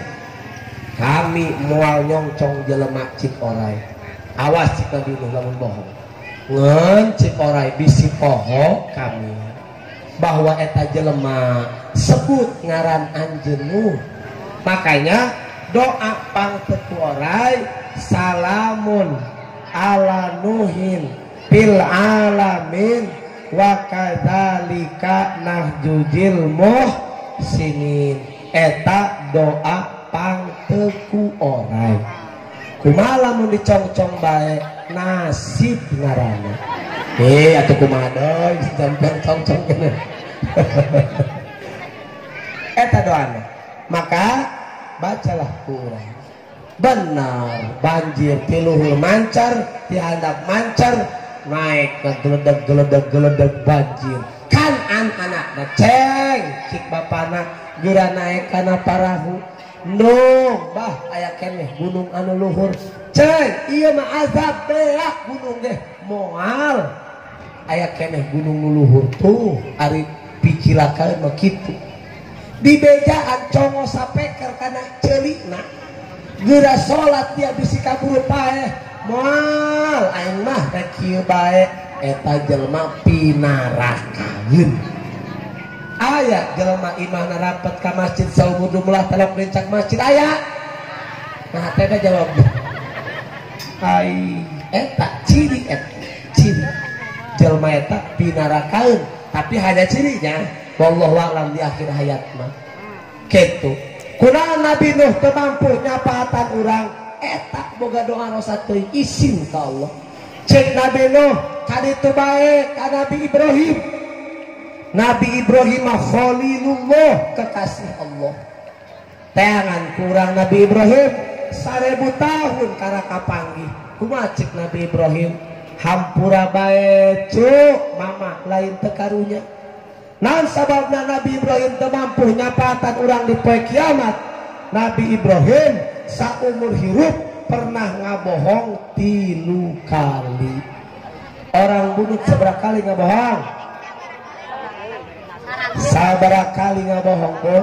Kami moal nyongcong jelema cik orai. Awas cik Nabi Nuh lamun bohong. Ngan cik orai bisi poho kami bahwa eta jelema sebut ngaran anjeunmu. Makanya doa pangteku orai salamun ala nuhin fil alamin wa kadzalika nahjujil muhsinin. Eta doa pangteku orai. Kumaha lamun dicongcong bae nasib ngaranna. Atuh kumaha deui sampean congcong keneh. Eta doana. Maka bacalah ku urang. Benar banjir ti luhur mancar, ti handap mancar, naik ke geledeg geledeg geledeg banjir. Kan anakna ceng cik bapana geura naik kana parahu. Ndung bah aya keneh gunung anu luhur. Ceng ieu mah azab beak gunung deh moal. Aya keneh gunung nu luhur tuh ari picilakaeun mah kitu. Dibejaan congo sapeker kana ceulina. Geura salat dia bisi kaburu paeh. Moal aing mah rek kieu bae eta jelema pinarakaeun. Aya jelema imahna rapet ka masjid saumur jumlah telok lincak masjid aya. Nah teh jawab. Ai eta ciri eta ciri jelema eta pinarakaeun tapi hanya cirinya wallahu a'lam di akhir hayat mah. Kitu. Kunaon Nabi Nuh teu mampu nyapaatan urang eta boga doa rosa teuing isin ka Allah. Cek Nabi Nuh kaditu bae ka Nabi Ibrahim. Nabi Ibrahim Khalilullah kekasih Allah. Teangan kurang Nabi Ibrahim 1000 tahun karena kapanggih. Kumaha cek Nabi Ibrahim? Hampura bae cuk, mama lain teu karunya. Naon sababna Nabi Ibrahim teu mampu nyapatan urang di poe kiamat? Nabi Ibrahim saumur hirup pernah ngabohong 3 kali. Orang bunuh seberapa kali ngabohong? Sabaraha kali ngabohong, Bu?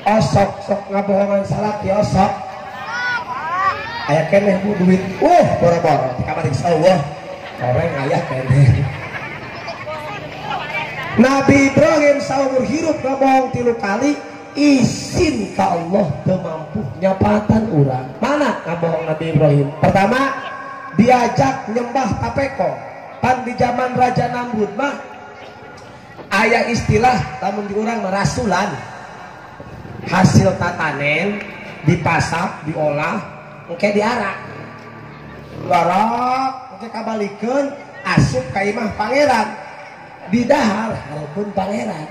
Osok sok ngabohongan salaki osok. Aya keneh Bu duit. Boro-boro di kamar insyaallah. Orang aya keneh. Nabi Ibrahim saumur hirup ngabohong 3 kali, izin ka Allah teu mampu nyapatan urang. Mana ngabohong Nabi Ibrahim? Pertama, diajak nyembah tapeko. Pan di zaman Raja Namrud mah aya istilah lamun di urang merasulan. Hasil tatanen dipasak, diolah, engke diarak. Diarak, engke kabalikeun asup ka imah pangeran. Didahar hareupeun pangeran.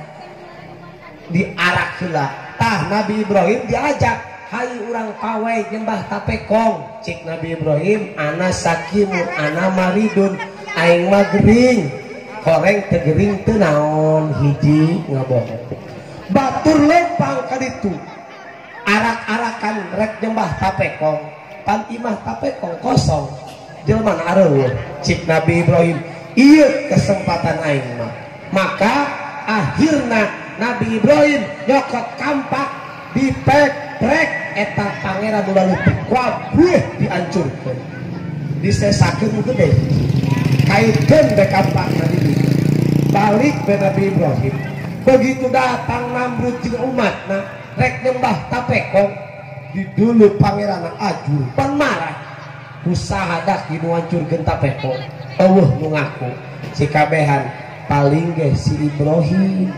Diarak heula. Tah Nabi Ibrahim diajak, hayu urang pawai nyembah tapekong. Cik Nabi Ibrahim, ana sakimun, ana maridun, aing mah gering. Koreng teu gering teu naon, hiji ngabohong. Batur lempang ka ditu. Arak-arakan rek nyembah tapekong. Pan imah tapekong kosong. Jelema areueuh. Cik Nabi Ibrahim, ieu kesempatan aing mah. Maka akhirna Nabi Ibrahim nyokot kampak dipek-prek eta pangeran nu leutik kabeh diancurkeun. Disesakeun nu gede. Kaitkeun be kampakna di dieu. Balik be Nabi Ibrahim. Begitu datang Namrud jeung umatna rek nyembah tapekong, didulu pangeran ajur pan marah. Usaha dak nu hancurkeun tapekong. Eueuh nu ngaku sikabehan paling ge si Ibrahim.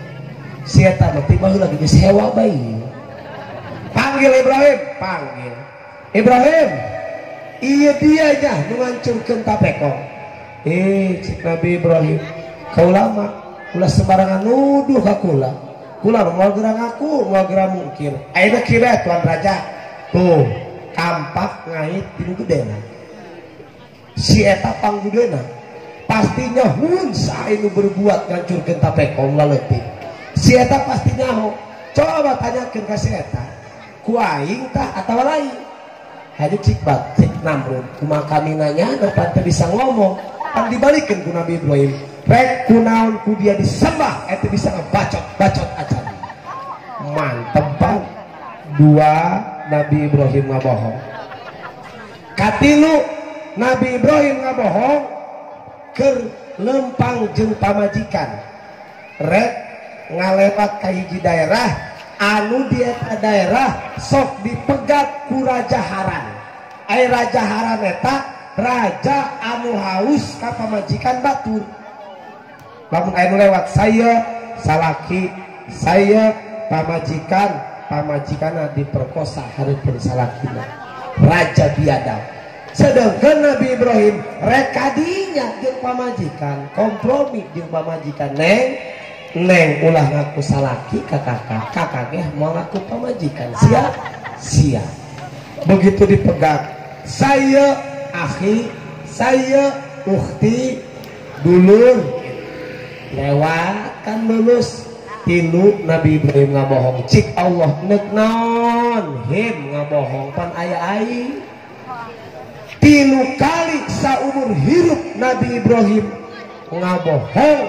Si eta mah ti baheula geus hewa bae. Panggil Ibrahim, panggil. Ibrahim, ieu dia nya nu ngancurkeun tapekong. Cik Nabi Ibrahim, kaula mah ulah sembarangan nuduh ka kula. Kula moal geura ngaku, moal geura mungkir. Ayeuna kieu bae Tuan Raja. Tuh, kampak ngait di nu gedena. Si eta panggudena. Pastinya hun saha nu berbuat ngancurkeun tapekong laleutik. Si eta pasti nyaho. Coba tanyakeun ka si eta. Ku aing tah atawa lain? Hayu cik bat cik Namrud. Kumaha kami nanya napa teu bisa ngomong. Pan dibalikeun ku Nabi Ibrahim. Rek kunaon ku dia disembah eta bisa ngebacot-bacot acan. Mantep bang. 2 Nabi Ibrahim ngabohong. Katilu Nabi Ibrahim ngabohong keur lempang jeung pamajikan. Rek ngalewat ka hiji daerah anu di eta daerah sok dipegat ku Raja Haran. Ai Raja Haran eta raja anu haus ka pamajikan batur. Lamun aya nu lewat saya salaki, saya pamajikan, pamajikanna diperkosa hareupeun salakina. Raja biadab. Sedangkan Nabi Ibrahim rek kadinya jeung pamajikan, kompromi jeung pamajikan, neng neng ulah ngaku salaki ka kakak, kakak ge moal ngaku pamajikan. Siap? Siap. Begitu dipegang, saya akhi, saya ukhti, dulur. Lewat kan lulus. Tilu Nabi Ibrahim ngabohong. Cik Allah nek naon him ngabohong pan aya aing. 3 kali saumur hirup Nabi Ibrahim ngabohong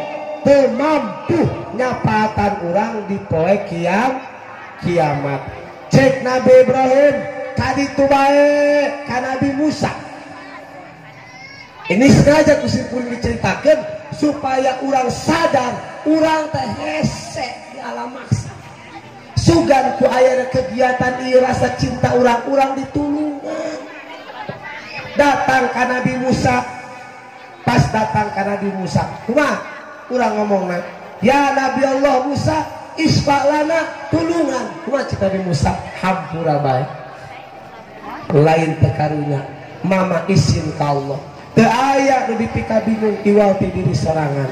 teu mampu nyapatan urang di poe kiamat. Cek Nabi Ibrahim kaditu bae ka Nabi Musa. Ini sengaja kusimpul diceritakan supaya urang sadar urang teh hese di alam maksa. Sugan ku aya kegiatan ieu rasa cinta urang-urang ditulungan. Datang ka Nabi Musa, pas datang ka Nabi Musa, kumaha urang ngomongna? Ya Nabi Allah Musa, isfa lana, tulungan. Kumaha cik Nabi Musa? Hampura bae. Lain teu karunya, mama isin ka Allah. Teu aya nu dipika bingung iwal ti diri sorangan.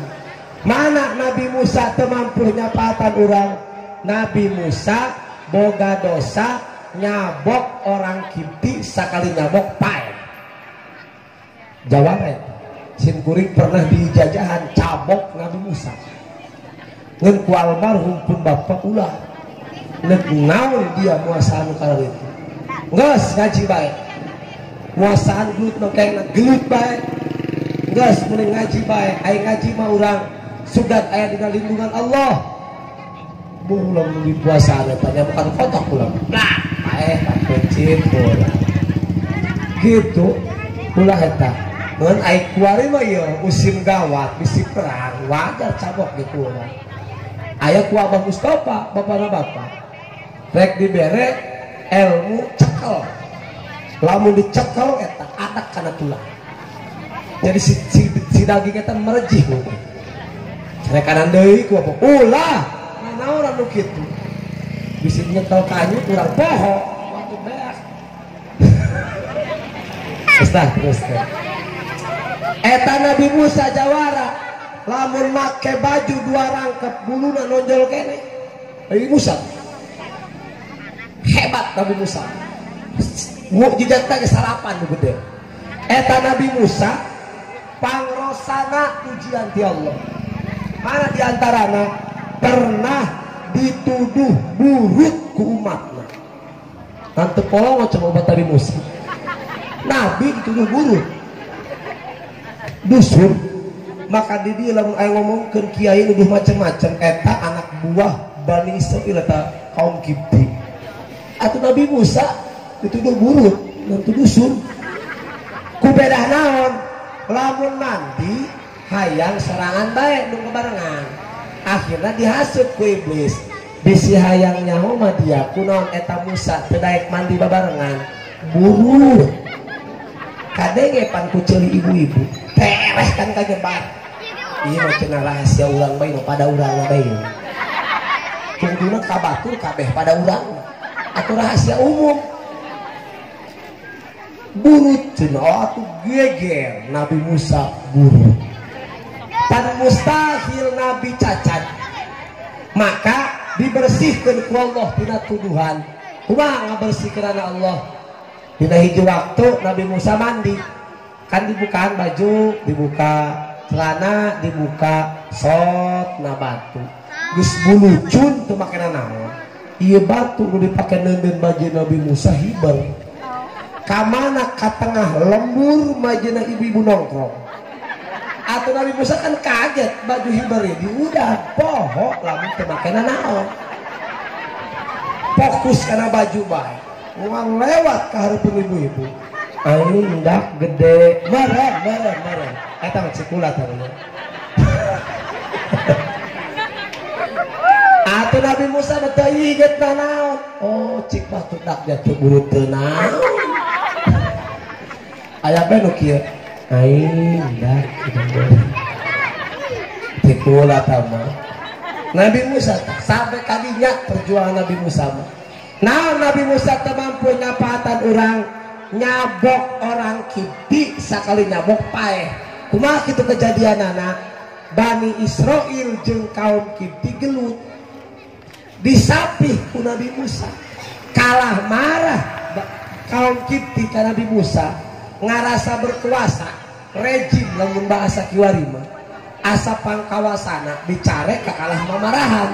Mana Nabi Musa teu mampu nyapatan urang? Nabi Musa boga dosa nyabok orang Kipti, sakali nyabok pae. Jawara sim kuring pernah dijajahan cabok Nabi Musa. Ngan ku almarhum pun bapak ulah. Nek naon dia muasaan nu itu. Geus ngaji bae. Muasaan gelut nu kengna gelut bae. Geus mending ngaji bae, aya ngaji mah urang sugan aya dina lindungan Allah. Bulan di puasa eta nya bukan kotok ulah. Lah, paeh papencit ulah. Gitu ulah eta. Ngan ai kuari mah ieu musim gawat, bisi perang, wajar cabok gitu ulah. Aya ku Abah Mustafa, bapana bapak. Rek dibere ilmu cekel. Lamun dicekel eta adak kana tulang. Jadi si daging eta merejih. Rek kanan deui ku apa? Ulah, naon anu kitu. Bisi nyekel kanyu urang poho, waktu beak. Terus terus. Eta Nabi Musa jawara lamun make baju dua rangkep buluna nonjol kene. Nabi Musa hebat Nabi Musa. Mukjizat teh sarapan nu gede. Eta Nabi Musa pangrosana ujian ti Allah. Mana diantarana pernah dituduh buruk ku umatna. Tante polongo coba umat Nabi Musa. Nabi dituduh buruk. Dusun maka di dia lamun aya ngomongkeun kiai nuduh macam-macam eta anak buah Bani Israil eta kaum Kibti. Atuh Nabi Musa dituduh buruk dan dusun. Ku bedah naon? Lamun mandi hayang sorangan bae nu kebarengan. Akhirna dihasut ku iblis. Bisi hayang nyaho mah dia kunaon eta Musa teu daek mandi babarengan. Buruk. Kadenge pan ku ceuli ibu-ibu. Tereh kan kajebar. Ieu mah cenah rahasia urang bae pada urang bae. Tungtuna ka batur kabeh pada urang. Atuh rahasia umum. Burut cenah atuh geger Nabi Musa burut. Tan mustahil Nabi cacat. Maka dibersihkeun ku Allah tina tuduhan. Kumaha ngabersihkeunana Allah? Dina hiji waktu Nabi Musa mandi. Kan dibukaan baju, dibuka celana, dibuka sot na batu. Geus bulucun teu make naon. Ieu batu nu dipake neundeun baju Nabi Musa hibel. Ka mana ka tengah lembur majena ibu-ibu nongkrong. Atau Nabi Musa kan kaget baju hiber ini udah poho lamun teu make naon. Fokus kana baju bae. Uang lewat ka hareupeun ibu-ibu. Aing ndak gede, meren meren meren. Eta mah cikula tah. Atuh Nabi Musa teu inget naon. Oh, cik batu dak jatuh burut teu naon. Aya bae nu kieu. Aing ndak gede. Cikula tah mah. Nabi Musa sampai kadinya perjuangan Nabi Musa mah. Nah, Nabi Musa teu mampu nyapaatan urang. Nyabok orang Kibti sakali nyabok paeh. Kumaha kitu kejadianana? Bani Israil jeung kaum Kibti gelut. Disapih ku Nabi Musa. Kalah marah kaum Kibti ka Nabi Musa, ngarasa berkuasa, rejim lamun bahasa kiwari mah. Asa pangkawasana dicarek ka kalah mamarahan.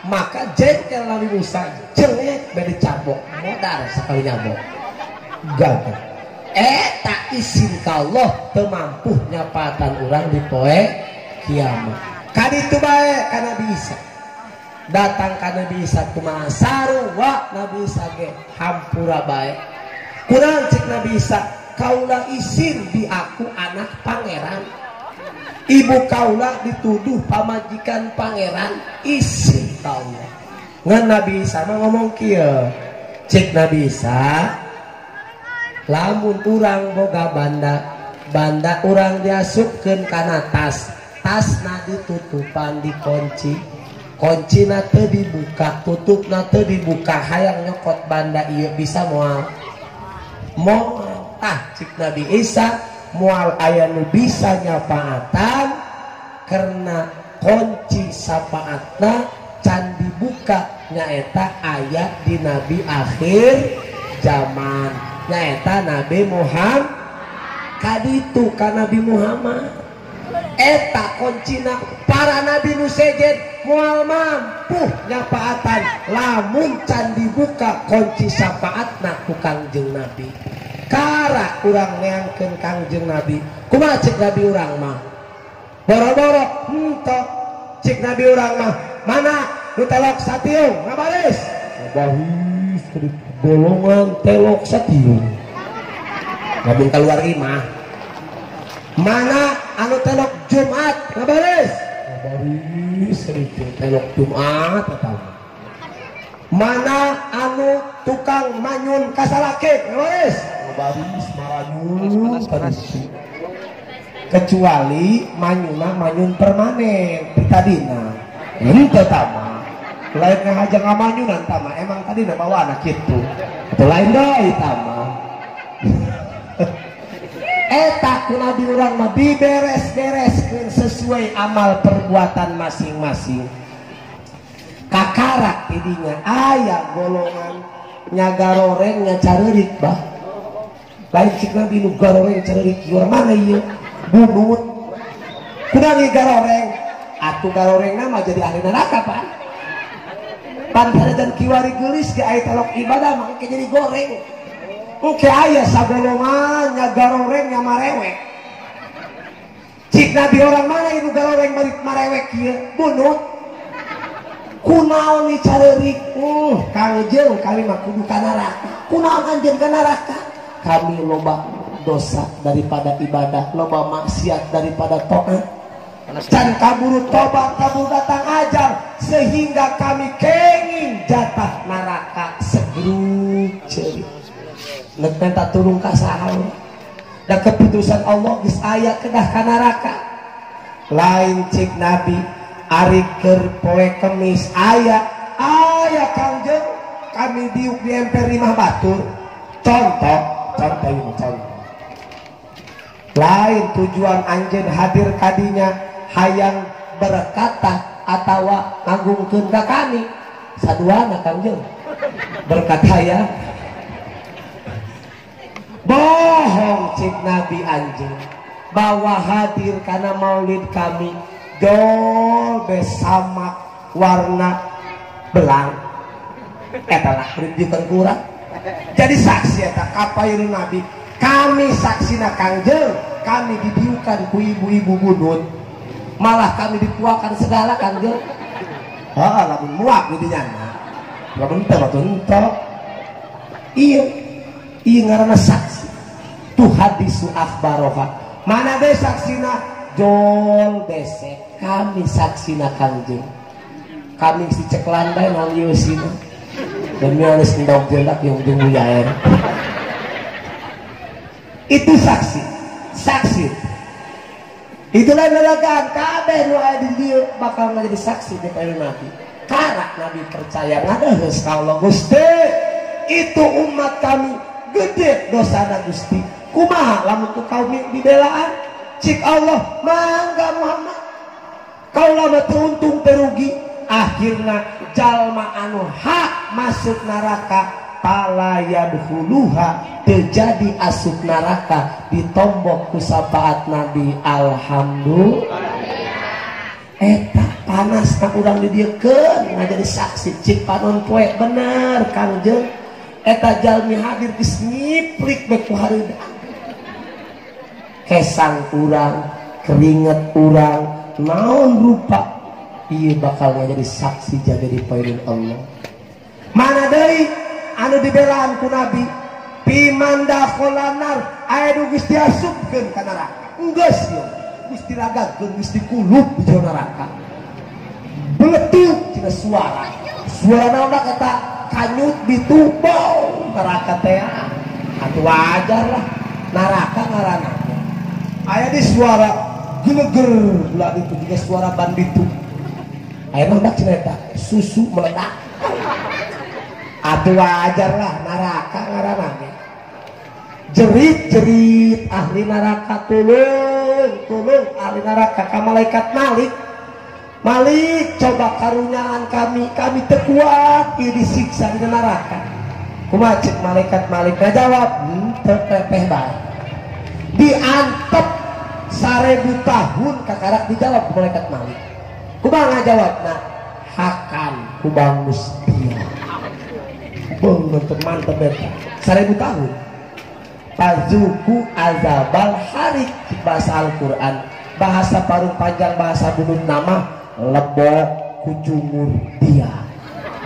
Maka jengkel Nabi Musa, jelek bade cabok, modar sakali nyabok. Gagal. Eta isin ka Allah teu mampu nyapatan urang di poe kiamat. Kaditu bae ka Nabi Isa. Datang ka Nabi Isa kumaha sarua Nabi Isa ge hampura bae. Kunaon cik Nabi Isa? Kaula isin di aku anak pangeran. Ibu kaula dituduh pamajikan pangeran, isin kaula. Ngan Nabi Isa mah ngomong kieu. Cik Nabi Isa, lamun urang boga banda, banda urang diasupkeun kana tas, tasna ditutupan dikunci, kuncina teu dibuka, tutupna teu dibuka, hayang nyokot banda ieu bisa moal. Moal tah cik Nabi Isa moal aya nu bisa nyapaatan karena kunci sapaatna can dibuka nyaeta aya di Nabi akhir zaman. Nyaeta Nabi Muhammad. Kaditu ka Nabi Muhammad. Eta kuncina para nabi nu sejen moal mampu nyapaatan lamun can dibuka kunci syafaatna ku Kangjeng Nabi. Kara urang neangkeun Kangjeng Nabi. Kumaha cek Nabi urang mah? Boro-boro henteu cek Nabi urang mah. Mana nu telok satiung ngabaris? Ngabaris golongan telok satiung. Lamun keluar imah. Mana anu telok Jumat ngabaris? Ngabaris telok Jumat eta. Mana anu tukang manyun kasalake ngabaris? Ngabaris maranyun kaditu. Kecuali manyuna manyun permanen tadina. Henteu tama. Lain ngahaja ngamanyunan tama, emang tadina bawaana kitu. Atau lain deui tama. Eta ku Nabi urang mah diberes-bereskeun sesuai amal perbuatan masing-masing. Kakarak tidinya aya golongan nya garoreng nya careurik bah. Lain cik Nabi nu garoreng careurik ieu mana ieu? Bunut. Kunaon ieu garoreng? Atuh garorengna mah jadi ahli neraka pan. Pan dan kiwari geulis ge aya telok ibadah mah engke jadi goreng. Oke aya sagolongan nya garoreng nya marewek. Cik Nabi orang mana itu garoreng marewek ieu? Bunut. Kunaon ni careurik? Kangjeng kami mah kudu ka neraka. Kunaon anjeun ka neraka? Kami loba dosa daripada ibadah, loba maksiat daripada taat. Can kaburu tobat, kaburu datang ajal sehingga kami kenging jatah neraka segeruk ceurik. Nek minta tulung ka saha da keputusan Allah geus aya kedah ka neraka. Lain cik Nabi ari keur poe Kemis aya aya Kangjeng kami diuk di emper limah batur. Contoh contoh ieu contoh. Lain tujuan anjeun hadir kadinya hayang berkata atawa ngagungkeun ka kami saduana Kangjeng berkat hayang. Bohong cik Nabi anjeun bahwa hadir karena maulid kami jol bersama warna belang eta lah rujukan kurang jadi saksi eta kapayun Nabi kami saksina Kangjeng kami didiukan ku ibu-ibu bunut malah kami dipuakan segala Kangjeng. Heeh lamun muak di dinya lamun teu atuh henteu ieu ieu ngaranna saksi tuh hadisu akhbaroha mana deh saksina jol besek kami saksina Kangjeng kami si ceklan bae naon ieu sina demi harus endog jelak yang jeung mujair itu saksi saksi itulah lelagaan kabeh nu aya di dieu bakal menjadi saksi di payun Nabi karena Nabi percaya ngadeheus ka Allah Gusti itu umat kami gede dosana Gusti kumaha lamun ku kaum dibelaan cik Allah mangga Muhammad kaula mah teu untung teu rugi akhirna jalma anu hak masuk neraka pala yadkhuluha terjadi asup neraka ditombok ku syafaat Nabi. Alhamdulillah eta panas ka urang di dieu keun ngajadi saksi cik panon poe bener Kangjeng eta jalmi hadir geus nyiplik bae ku hareuda kesang urang keringet urang naon rupa ieu bakal ngajadi saksi jaga di payun Allah. Mana deui anu dibelaan ku Nabi pimanda kholanar aya nu geus diasupkeun ka neraka geus ieu geus diragagkeun geus dikulub di jero neraka beletuk cenah suara suara naon kata kanyut ditubau neraka teh atuh wajar lah neraka ngaranna aya di suara geleger lah itu juga suara banditu aya mah dak cenah eta susu meledak atuh wajar lah neraka ngaranna jerit-jerit ahli neraka tolong tolong ahli neraka ka malaikat Malik Malik coba karunyaan kami kami tekuat ieu disiksa di neraka. Kumaha cek malaikat Malik ngajawab teu tepeh bae. Di Diantep 1000 tahun kakarak dijawab ku malaikat Malik. Kumaha ngajawabna? Hakan ku manusia. Beungeut mantep eta. 1000 tahun. Fazuku azabal harik, bahasa Al-Qur'an, bahasa parung panjang, bahasa bunut nama lebok kucumur dia.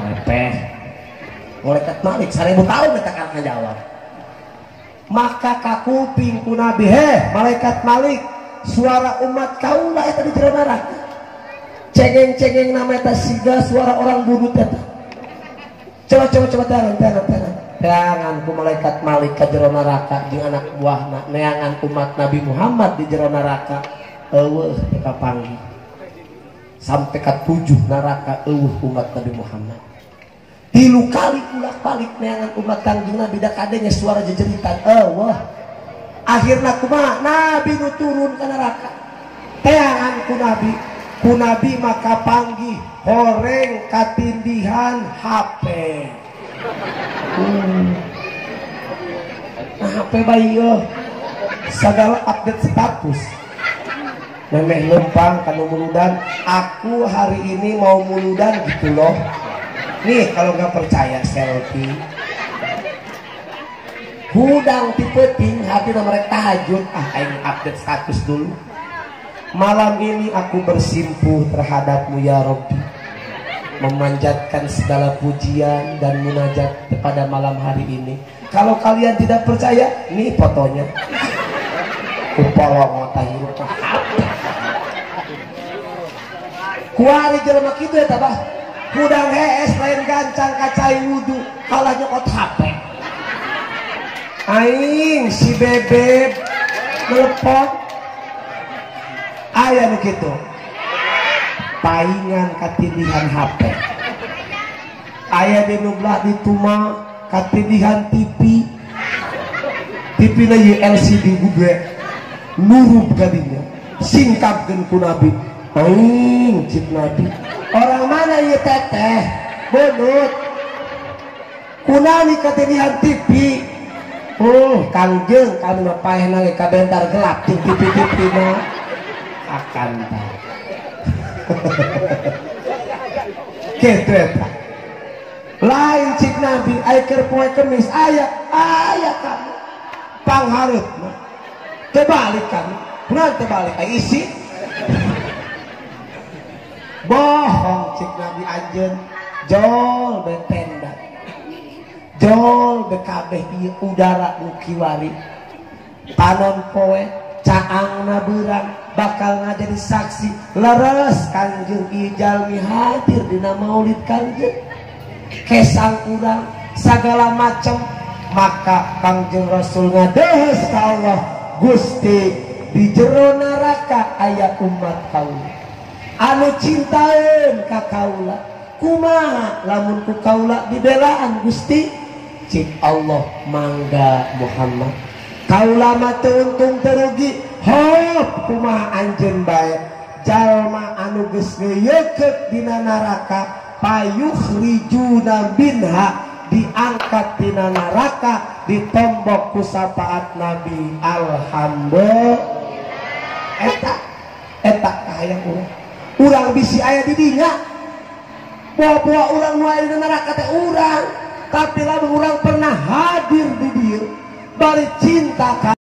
Lepeh. Malaikat Malik 1000 tahun eta kan ngajawab. Maka kakuping ku Nabi, heh malaikat Malik, suara umat kaula eta di jero neraka. Cengeng-cengeng nama eta siga suara orang budut eta. Coba tangan. Neangan ku malaikat Malik ka jero neraka jeung anak buahna, neangan umat Nabi Muhammad di jero neraka eueuh teu kapanggih. Sampai ka 7 neraka eueuh umat Nabi Muhammad. 3 kali ulak-balik neangan umat Kangjeng Nabi da kadenge suara jejeritan eueuh. Akhirna kumaha? Nabi nu turun ka neraka. Teangan ku Nabi maka panggih horeng katindihan HP. Nah, HP bayi segala update status. Memeh lempang kanu muludan, aku hari ini mau muludan gitu loh. Nih kalau nggak percaya selfie. Hudang tipe ting hati nomor tahajud, ah aing update status dulu. Malam ini aku bersimpuh terhadapmu ya Rabbi, memanjatkan segala pujian dan munajat pada malam hari ini. Kalau kalian tidak percaya, nih fotonya. Kupolong tahirup. Kuari jelema kitu eta bah. Hudang hees lain gancang kacai wudu, kalah nyokot HP. Aing si bebeb telepon. Aya nu kitu. Paingan katindihan HP. Aya di nu belah dituma katindihan TV. TV na ye LCD gede. Nurub kadinya. Singkapkeun ku Nabi. Aing cik Nabi. Orang mana ye teteh? Bunut. Kunani katindihan TV. Oh, Kangjeng kami mah paehna ge kabentar gelap jeung TV-TV mah. Akan ta. Kitu eta. Lain cik Nabi ai keur poe Kemis aya aya kamu. Panghareupna. Terbalik kamu. Kunaon terbalik ai isi. Bohong cik Nabi anjeun jol be tenda. Jol be kabeh ieu udara nu kiwari. Panon poe caangna beurang bakal ngajadi saksi leres Kangjeng ieu jalmi hadir dina maulid Kangjeng. Kesang urang segala macam, maka Kangjeng Rasul ngadehes ka Allah, Gusti di jero neraka aya umat kaula anu cintaeun ka kaula, kumaha lamun ku kaula dibelaan Gusti? Cik Allah, mangga Muhammad, kaula mah teu untung teu rugi, hop kumaha anjeun bae jalma anu geus ngeuyekeuk dina neraka payukhrijuna minha, diangkat dina neraka ditombok ku syafaat Nabi. Alhamdulillah. Eta eta kahayang urang, urang bisi aya di dinya, boa-boa urang nu aya dina neraka teh urang, tapi lamun urang pernah hadir di dieu bari cinta ka